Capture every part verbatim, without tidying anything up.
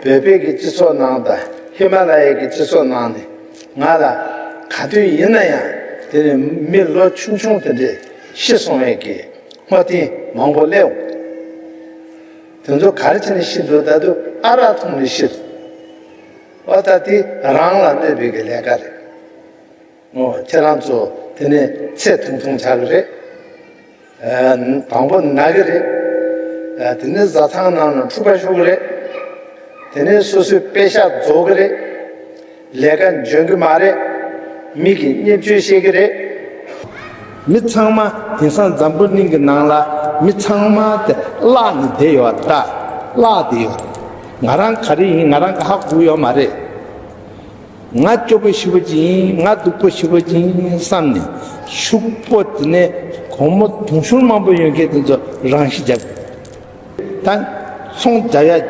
བོད་པའི་གི་སྤྱི་ཚོགས་ནང་དང་ཧི་མ་ལ་ཡའི་གི་སྤྱི་ཚོགས་ནང་ནས་ང་ལ་ག་དུས་ཡིན་ན་ཡང་དེ་ནས་མི་ལོ་ཆུང་ཆུང་དེ་འདྲས་ཤི་སོང་བའི་གི་བསྔོ་རྟེན་མང་པོ་སླེབས་འོང་། དེ་ཚོ་ག་རེ་བྱས་ནས་ཤི་འདུག་ད་དུང་ཨ་རག་འཐུང་ནས་ཤི་འདུག་འོ་ད་དེ་རང་ལ་གནོད་པའི་གི་ལས་ཀ་རེད། འོ་ཁྱེད་རང་ཚོ་དེ་ནས་ཚེ་ཐུང་ཐུང་ཆགས་ཀྱི་རེད། ཨ་དང་པོ་ན་གི་རེད། ཨ་དེ་ནས་བཟའ་ཚང་ནང་ན་འཁྲུག་པ་ཤོར་གི་རེད། དེ་ནས་སོ་སོའི་པེ་ཤག་རྫོགས་གི་རེད། ལས་ཀ་འཇོན་གི་མ་རེད། མི་གིས་བརྙས་བཅོས་བཤད་གི་རེད། མི་ཚང་མ་དེང་སང་འཛམ་བུ་གླིང་གི་ནང་ལ་མི་ཚང་མ་དེ་བརླག་ནས་བསྡད་ཡོད་རེད་ད། བརླག་བསྡད་ཡོད་རེད། ང་རང་ག་རེ་ཡིན་ང་རང་གི་ཧ་གོ་ཡོད་མ་རེད། ང་སྐྱོ་པོ་ཞེ་པོ་ཅིག་ཡིན། ང་སྡུག་པོ་ཞེ་པོ་ཅིག་ཡིན་བསམ་ནས་ཕྱུག་པོ་དེ་ནས་སྒོར་མོ་དུང་ཕྱུར་མང་པོ་ཡོད་མཁན་དེ་ཚོ་རང་ཤི་བརྒྱབ། ད་ཚོང་རྒྱག་ཡ་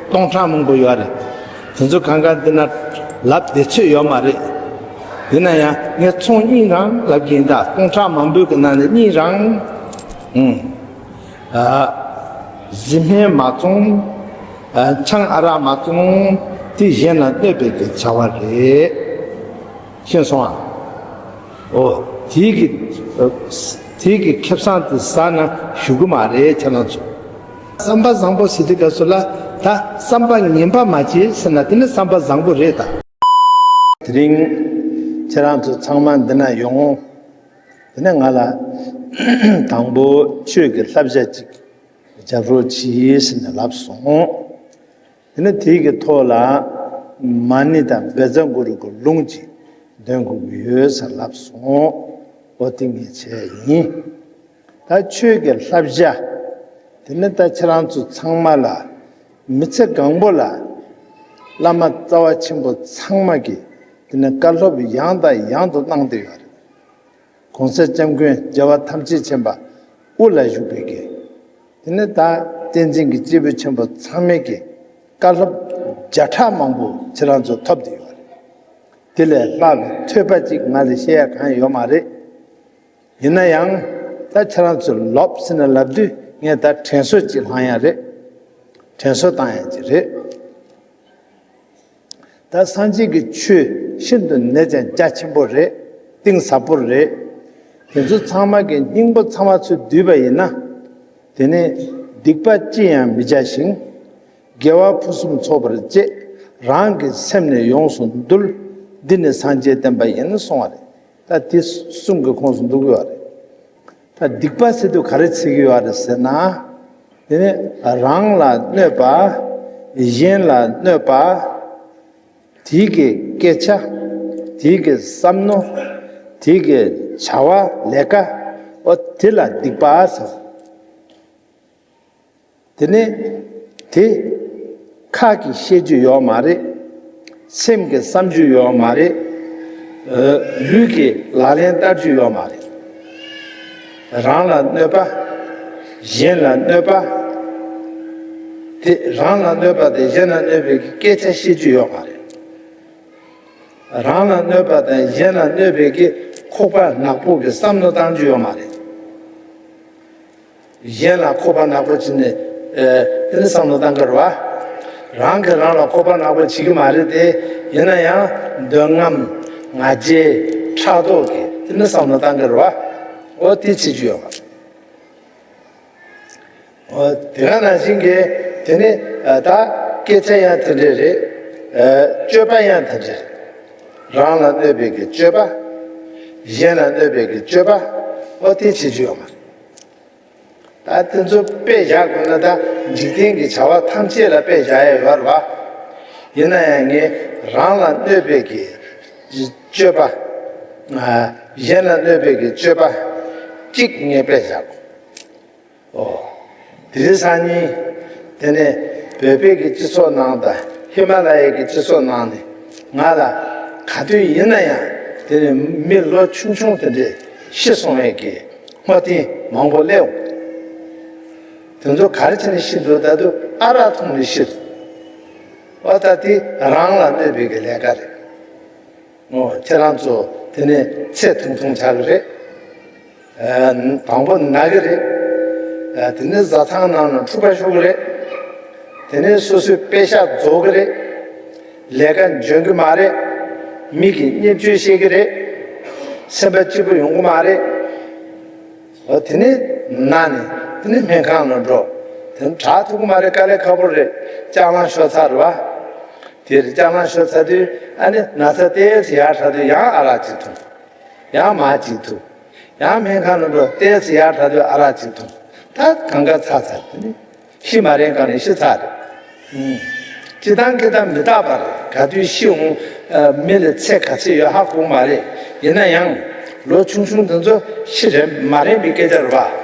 སྟོང་ཕྲག་མང་པོ་ཡོད་རེད། དེ་ཚོ་གང་ག་འདི་ན་ལབ་བདེ་ཚོད་ཡོད་མ་རེད། ཡིན་ན་ཡང་ངས་ཚོང་གཉིས་རང་ལབ་ཀྱི་ཡིན་ད། སྟོང་ཕྲག་མང་པོའི་གི་ནང་ནས་གཉིས་རང་ཨུང་། ཨ། གཟི་སྨན་མ་བཙོང་། ཨ། ཆང་ཨ་རག་མ་བཙོང་། དེ་གཞན་ལ་གནོད་པའི་གི་བྱ་བ་རེད། ཤེས་སོང་ཨ། འོ། དེའི་གི་དེའི་གི་ཁེ་བཟང་དེ་ཟ་ན་ཞུ་གི་མ་རེད་ཁྱེད་རང་ཚོ། བསམ་པ་བཟང་པོ་ཟེར་དུས་སྐབས་སུ་ལ་ད་བསམ་པ་ངན་པ་མ་བྱེད་ཟེར་ན་དེ་ནི་བསམ་པ་བཟང་པོ་རེད་ད། དེ་རིང་ཁྱེད་རང་ཚོ་ཚང་མ་འདི་ན་ཡོང་། དེ་ནས་ང་ལ་དང་པོ་ཆོས་ཀྱི་བསླབ་བྱ་ཅིག་རྒྱབ་རོགས་གྱིས་ཟེར་ནས་ལབ་སོང་། དེ་ནས་དེའི་གི་ཐོག་ལ་མ་ཎི་དང་བཛྲ་གུ་རུ་གི་ལུང་ཅིག་འདོན་དགོས་ཀྱི་ཡོད་ཟེར་ལབ་སོང་། འོ་དེ་ངས་བྱས་ཡིན། ད་ཆོས་ཀྱི་བསླབ་བྱ་དེ་ནི་ད་ཁྱེད་རང་ཚོ་ཚང་མ་ལ་མི་ཚེ་གང་པོ་ལ་བླ་མ་རྩ་བ་ཆེན་པོ་ཚང་མ་གིས་དེ་ནི་བཀའ་སློབ་ཡང་དང་ཡང་དུ་གནང་བསྡད་ཡོད་རེད། གོང་ས་སྐྱབས་མགོན་རྒྱལ་བ་ཐམས་ཅད་མཁྱེན་པ་དབུ་ལ་བཞུགས་པའི་གི། དེ་ནས་ད་བསྟན་འཛིན་གྱི་སྐྱེས་བུ་ཆེན་པོ་ཚང་མས་ཀྱི་བཀའ་སློབ་བརྒྱ་ཕྲག་མང་པོ་ཁྱེད་རང་ཚོ་ཐོབ་བསྡད་ཡོད་རེད། དེ་ལས་ལྷག་པའི་ཐོས་པ་ཅིག་ང་ལ་བཤད་ཡ་གང་ཡོད་མ་རེད། ཡིན་ན་ཡང་ད་ཁྱེད་རང་ཚོ་ལོབས་ཟེར་ནས་ལབ་དུས་ངས་ད་དྲན་གསོ་ཅིག་བསླང་ཡ་རེད། དྲན་གསོ་བཏང་ཡ་ཅིག་རེད། ད་སངས་རྒྱས་ཀྱི་ཆོས་ཤིན་ཏུ་ནས་ཀྱང་རྒྱ་ཆེན་པོ་རེད། གཏིང་ཟབ་པོ་རེད། དེ་ཚོ་ཚང་མ་གི་སྙིང་པོ་ཚང་མ་ཚུར་བསྡུས་པ་ཡིན་ན། དེ་ནས་སྡིག་པ་ཅི་ཡང་མི་བྱ་ཞིང་། དགེ་བ་ཕུན་སུམ་ཚོགས་པར་སྤྱད། རང་གི་སེམས་ནི་ཡོངས་སུ་འདུལ། འདི་ནི་སངས་རྒྱས་བསྟན་པ་ཡིན་གསུང་བ་རེད། ད་དེ་གསུང་གི་ཁོངས་སུ་འདུ་གི་ཡོད་རེད། ད་སྡིག་པ་ཟེར་དུས་ག་རེ་བྱེད་ཀྱི་ཡོད་རེད་ཟེར་ན། དེ་ནི་རང་ལ་གནོད་པ། གཞན་ལ་གནོད་པ། དེའི་གི་སྐད་ཆ། དེའི་གི་བསམ་མནོ། དེའི་གི་བྱ་བ་ལས་ཀ། འོ་དེ་ལ་སྡིག་པ་ཟེར། དེ་ནི་དེ་ཁ་གིས་བཤད་རྒྱུ་ཡོད་མ་རེད། སེམས་ཀྱིས་བསམ་རྒྱུ་ཡོད་མ་རེད། ལུས་ཀྱིས་ལག་ལེན་བསྟར་རྒྱུ་ཡོད་མ་རེད། རང་ལ་གནོད་པ། གཞན་ལ་གནོད་པ། དེ་རང་ལ་གནོད་པ་དེ་གཞན་ལ་གནོད་པའི་སྐད་ཆ་བཤད་རྒྱུ་ཡོད་མ་རེད། རང་ལ་གནོད་པ་དང་གཞན་ལ་གནོད་པའི་ཁོག་པ་ནག་པོ་གི་བསམ་བློ་བཏང་རྒྱུ་ཡོད་མ་རེད། གཞན་ལ་ཁོག་པ་ནག་པོ་བྱས་ནས་ཨེ་དེ་ནི་བསམ་བློ་བཏང་གི་རེད་བ། རང་གིས་རང་ལ་ཁོག་པ་ནག་པོ་བྱེད་ཀྱི་མ་རེད་དེ། ཡིན་ན་ཡང་འདོད་རྔམ་ང་རྒྱལ་ཕྲག་དོག་གིས་དེ་ནི་བསམ་བློ་བཏང་གི་རེད་བ། འོ་དེ་བྱེད་རྒྱུ་ཡོད་མ་རེད། འོ་དེ་ག་ནང་བཞིན་གྱི་དེ་ནི་ཨ་ད་སྐད་ཆ་ཡང་དེ་འདྲས་རེད། ཨ་སྤྱོད་པ་ཡང་དེ་འདྲས་རེད། རང་ལ་གནོད་པའི་གི་སྤྱོད་པ། གཞན་ལ་གནོད་པའི་གི་སྤྱོད་པ། འོ་དེ་བྱེད་རྒྱུ་ཡོད་མ་རེད། ད་དེ་ཚོ་དཔེ་བཞག་དགོས་ན་ད་འཇིག་རྟེན་གྱི་བྱ་བ་ཐམས་ཅད་ལ་དཔེ་བཞག་ཡ་ཡོད་རེད་བ། ཡིན་ན་ཡང་ངས་རང་ལ་གནོད་པའི་གི་སྤྱོད་པ། ཨ་གཞན་ལ་གནོད་པའི་གི་སྤྱོད་པ་གཅིག་ངས་དཔེ་བཞག་དགོས། ཨོ། དེ་རིང་སང་ཉིན་དེ་ནས་བོད་པའི་གི་སྤྱི་ཚོགས་ནང་དང་ཧི་མ་ལ་ཡའི་གི་སྤྱི་ཚོགས་ནང་ནས་ང་ལ་ག་དུས་ཡིན་ན་ཡང་དེ་ནས་མི་ལོ་ཆུང་ཆུང་དེ་འདྲས་ཤི་སོང་བའི་གི་བསྔོ་རྟེན་མང་པོ་སླེབས་འོང་། དེ་ཚོ་ག་རེ་བྱས་ནས་ཤི་འདུག་ད་དུང་ཨ་རག་འཐུང་ནས་ཤི་འདུག་འོ་ད་དེ་རང་ལ་གནོད་པའི་གི་ལས་ཀ་རེད། འོ་ཁྱེད་རང་ཚོ་དེ་ནས་ཚེ་ཐུང་ཐུང་ཆགས་ཀྱི་རེད། ཨ་དང་པོ་ན་གི་རེད། ཨ་དེ་ནས་བཟའ་ཚང་ནང་ན་འཁྲུག་པ་ཤོར་གི་རེད། དེ་ནས་སོ་སོའི་པེ་ཤག་རྫོགས་ཀྱི་རེད། ལས་ཀ་འཇོན་གྱི་མ་རེད། མི་གིས་བརྙས་བཅོས་བཤད་ཀྱི་རེད། སེམས་པ་སྐྱིད་པོ་ཡོང་གི་མ་རེད། འོ་དེ་ནས་ན་ནས་དེ་ནས་སྨན་ཁང་ལ་འགྲོ། དེ་ནས་དྲག་ཐུབ་ཀྱི་མ་རེད། དཀའ་ལས་ཁག་པོ་རེད། ལྕགས་ལམ་ཤོར་ཚར་རེད་བ། དེར་ལྕགས་ལམ་ཤོར་ཚར་དུས་ཨ་ནི་ན་ཚ་ཏོག་ཙམ་ཡག་དྲགས་དུས་ཡང་ཨ་རག་ཅིག་འཐུང་། ཡང་མར་ཅིག་འཐུང་། ཡང་སྨན་ཁང་ལ་འགྲོ། ཏོག་ཙམ་ཡག་དྲགས་དུས་ཨ་རག་ཅིག་འཐུང་། ད་གང་ག་ཚར་ཚར་དེ་ནི་ཤི་མ་རན་གང་ནས་ཤི་ཚར་རེད། ཨུམ། སྤྱིར་བཏང་སྐྱེ་སྟངས་མི་རྟག་པ་རེད། ག་དུས་ཤི་འོང་། ཨ། མི་ལ་ཚེ་ག་ཚོད་ཡོད་ཧ་གོ་མ་རེད། ཡིན་ན་ཡང་ལོ་ཆུང་ཆུང་དེ་ཚོ་ཤི་རན་མ་རན་པའི་སྐད་ཆ་རེད་བ།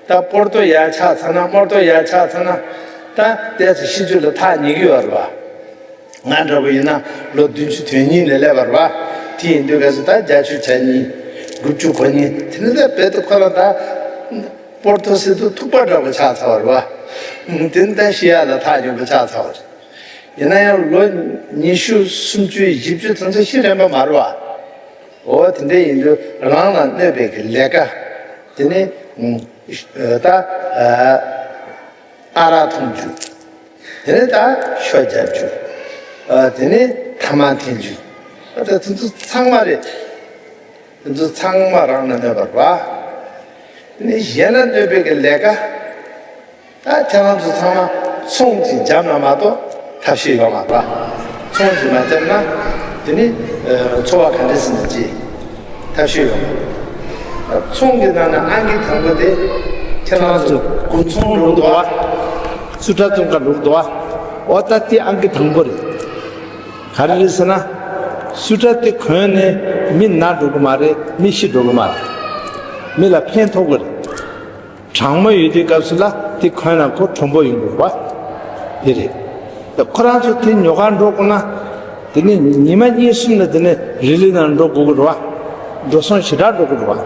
ད་སྤོར་ཏོ་ཡར་ཆག་ཚར་ན། རྨོར་ཏོ་ཡར་ཆག་ཚར་ན། ད་ཏོག་ཙམ་ཤི་རྒྱུ་ལ་ཐག་ཉེ་གི་ཡོད་རེད་བ། ང་འདྲ་བོ་ཡིན་ན་ལོ་བདུན་ཅུ་དོན་གཉིས་ནས་སླེབས་པ་རེད་བ། དེ་ཡིན་དུས་ག་ཚོད་ད་བརྒྱད་ཅུ་གྱ་གཉིས། དགུ་བཅུ་གོ་གཉིས། དེ་ནི་ད་རྦད་དེ་ཁོ་རང་ད་སྤོར་ཏོ་ཟེར་དུས་ཐུག་པ་འདྲ་བོ་ཆགས་ཚར་བ་རེད་བ། དེ་ནི་ད་ཤི་ཡག་ལ་ཐག་ཉེ་པོ་ཆགས་ཚར་བ་རེད། ཡིན་ན་ཡང་ལོ་ཉི་ཤུ། སུམ་ཅུ། བཞི་བཅུ་དེ་ཚོ་ཤི་རན་པ་མ་རེད་བ། འོ་དེ་འདྲ་ཡིན་དུས་རང་ལ་གནོད་པའི་གི་ལས་ཀ་དེ་ནི་ད། ཨ། ཨ་རག་འཐུང་རྒྱུ། དེ་ནས་ད་ཤོ་རྒྱག་རྒྱུ། ཨ། དེ་ནས་ཐ་མག་འཐེན་རྒྱུ། ཨ། ད་དེ་ཚོ་ཚང་མ་རེད། དེ་ཚོ་ཚང་མ་རང་ལ་གནོད་པ་རེད་བ། དེ་ནས་གཞན་ལ་གནོད་པའི་གི་ལས་ཀ། ད་ཁྱེད་རང་ཚོ་ཚང་མ་ཚོང་ཅིག་བརྒྱབ་ན་མ་གཏོགས་ཐབས་ཤེས་ཡོད་མ་རེད་བ། ཚོང་ཅིག་མ་བརྒྱབ་ན་དེ་ནི། ཨ། འཚོ་བ་ག་འདྲ་ཟིན་ན་ཅི། ཐབས་ཤེས་ཡོད་མ་རེད། ཚོང་གི་ནང་ནས་ཨང་ཀི་དང་པོ་དེ་ཁྱེད་རང་ཚོ་དགུན་ཚོང་འགྲོ་འདུག་བ། སུ་ཊར་བཙོང་ག་འགྲོ་འདུག་བ། འོ་ད་དེ་ཨང་ཀི་དང་པོ་རེད། ག་རེ་རེད་ཟེར་ན། སུ་ཊར་དེ་གོན་ནས་མི་ན་འགྲོ་གི་མ་རེད། མི་ཤི་འགྲོ་གི་མ་རེད། མི་ལ་ཕན་ཐོགས་གི་རེད། གྲང་མོ་ཡོད་དུས་སྐབས་སུ་ལ་དེ་གོན་ན་ཁོ་གྲུང་པོ་ཡོང་དགོས་པ། དེ་རེད། ཁོ་རང་ཚོ་དེ་ཉོ་གར་འགྲོ་དགོས་ན། དེ་ནི་ཉི་མ་གཉིས་གསུམ་ལ་དེ་ནི་རི་ལི་ནང་འགྲོ་དགོས་ཀྱི་རེད་བ། འགྲོ་སོང་ཞེ་དྲག་འགྲོ་གི་རེད་བ།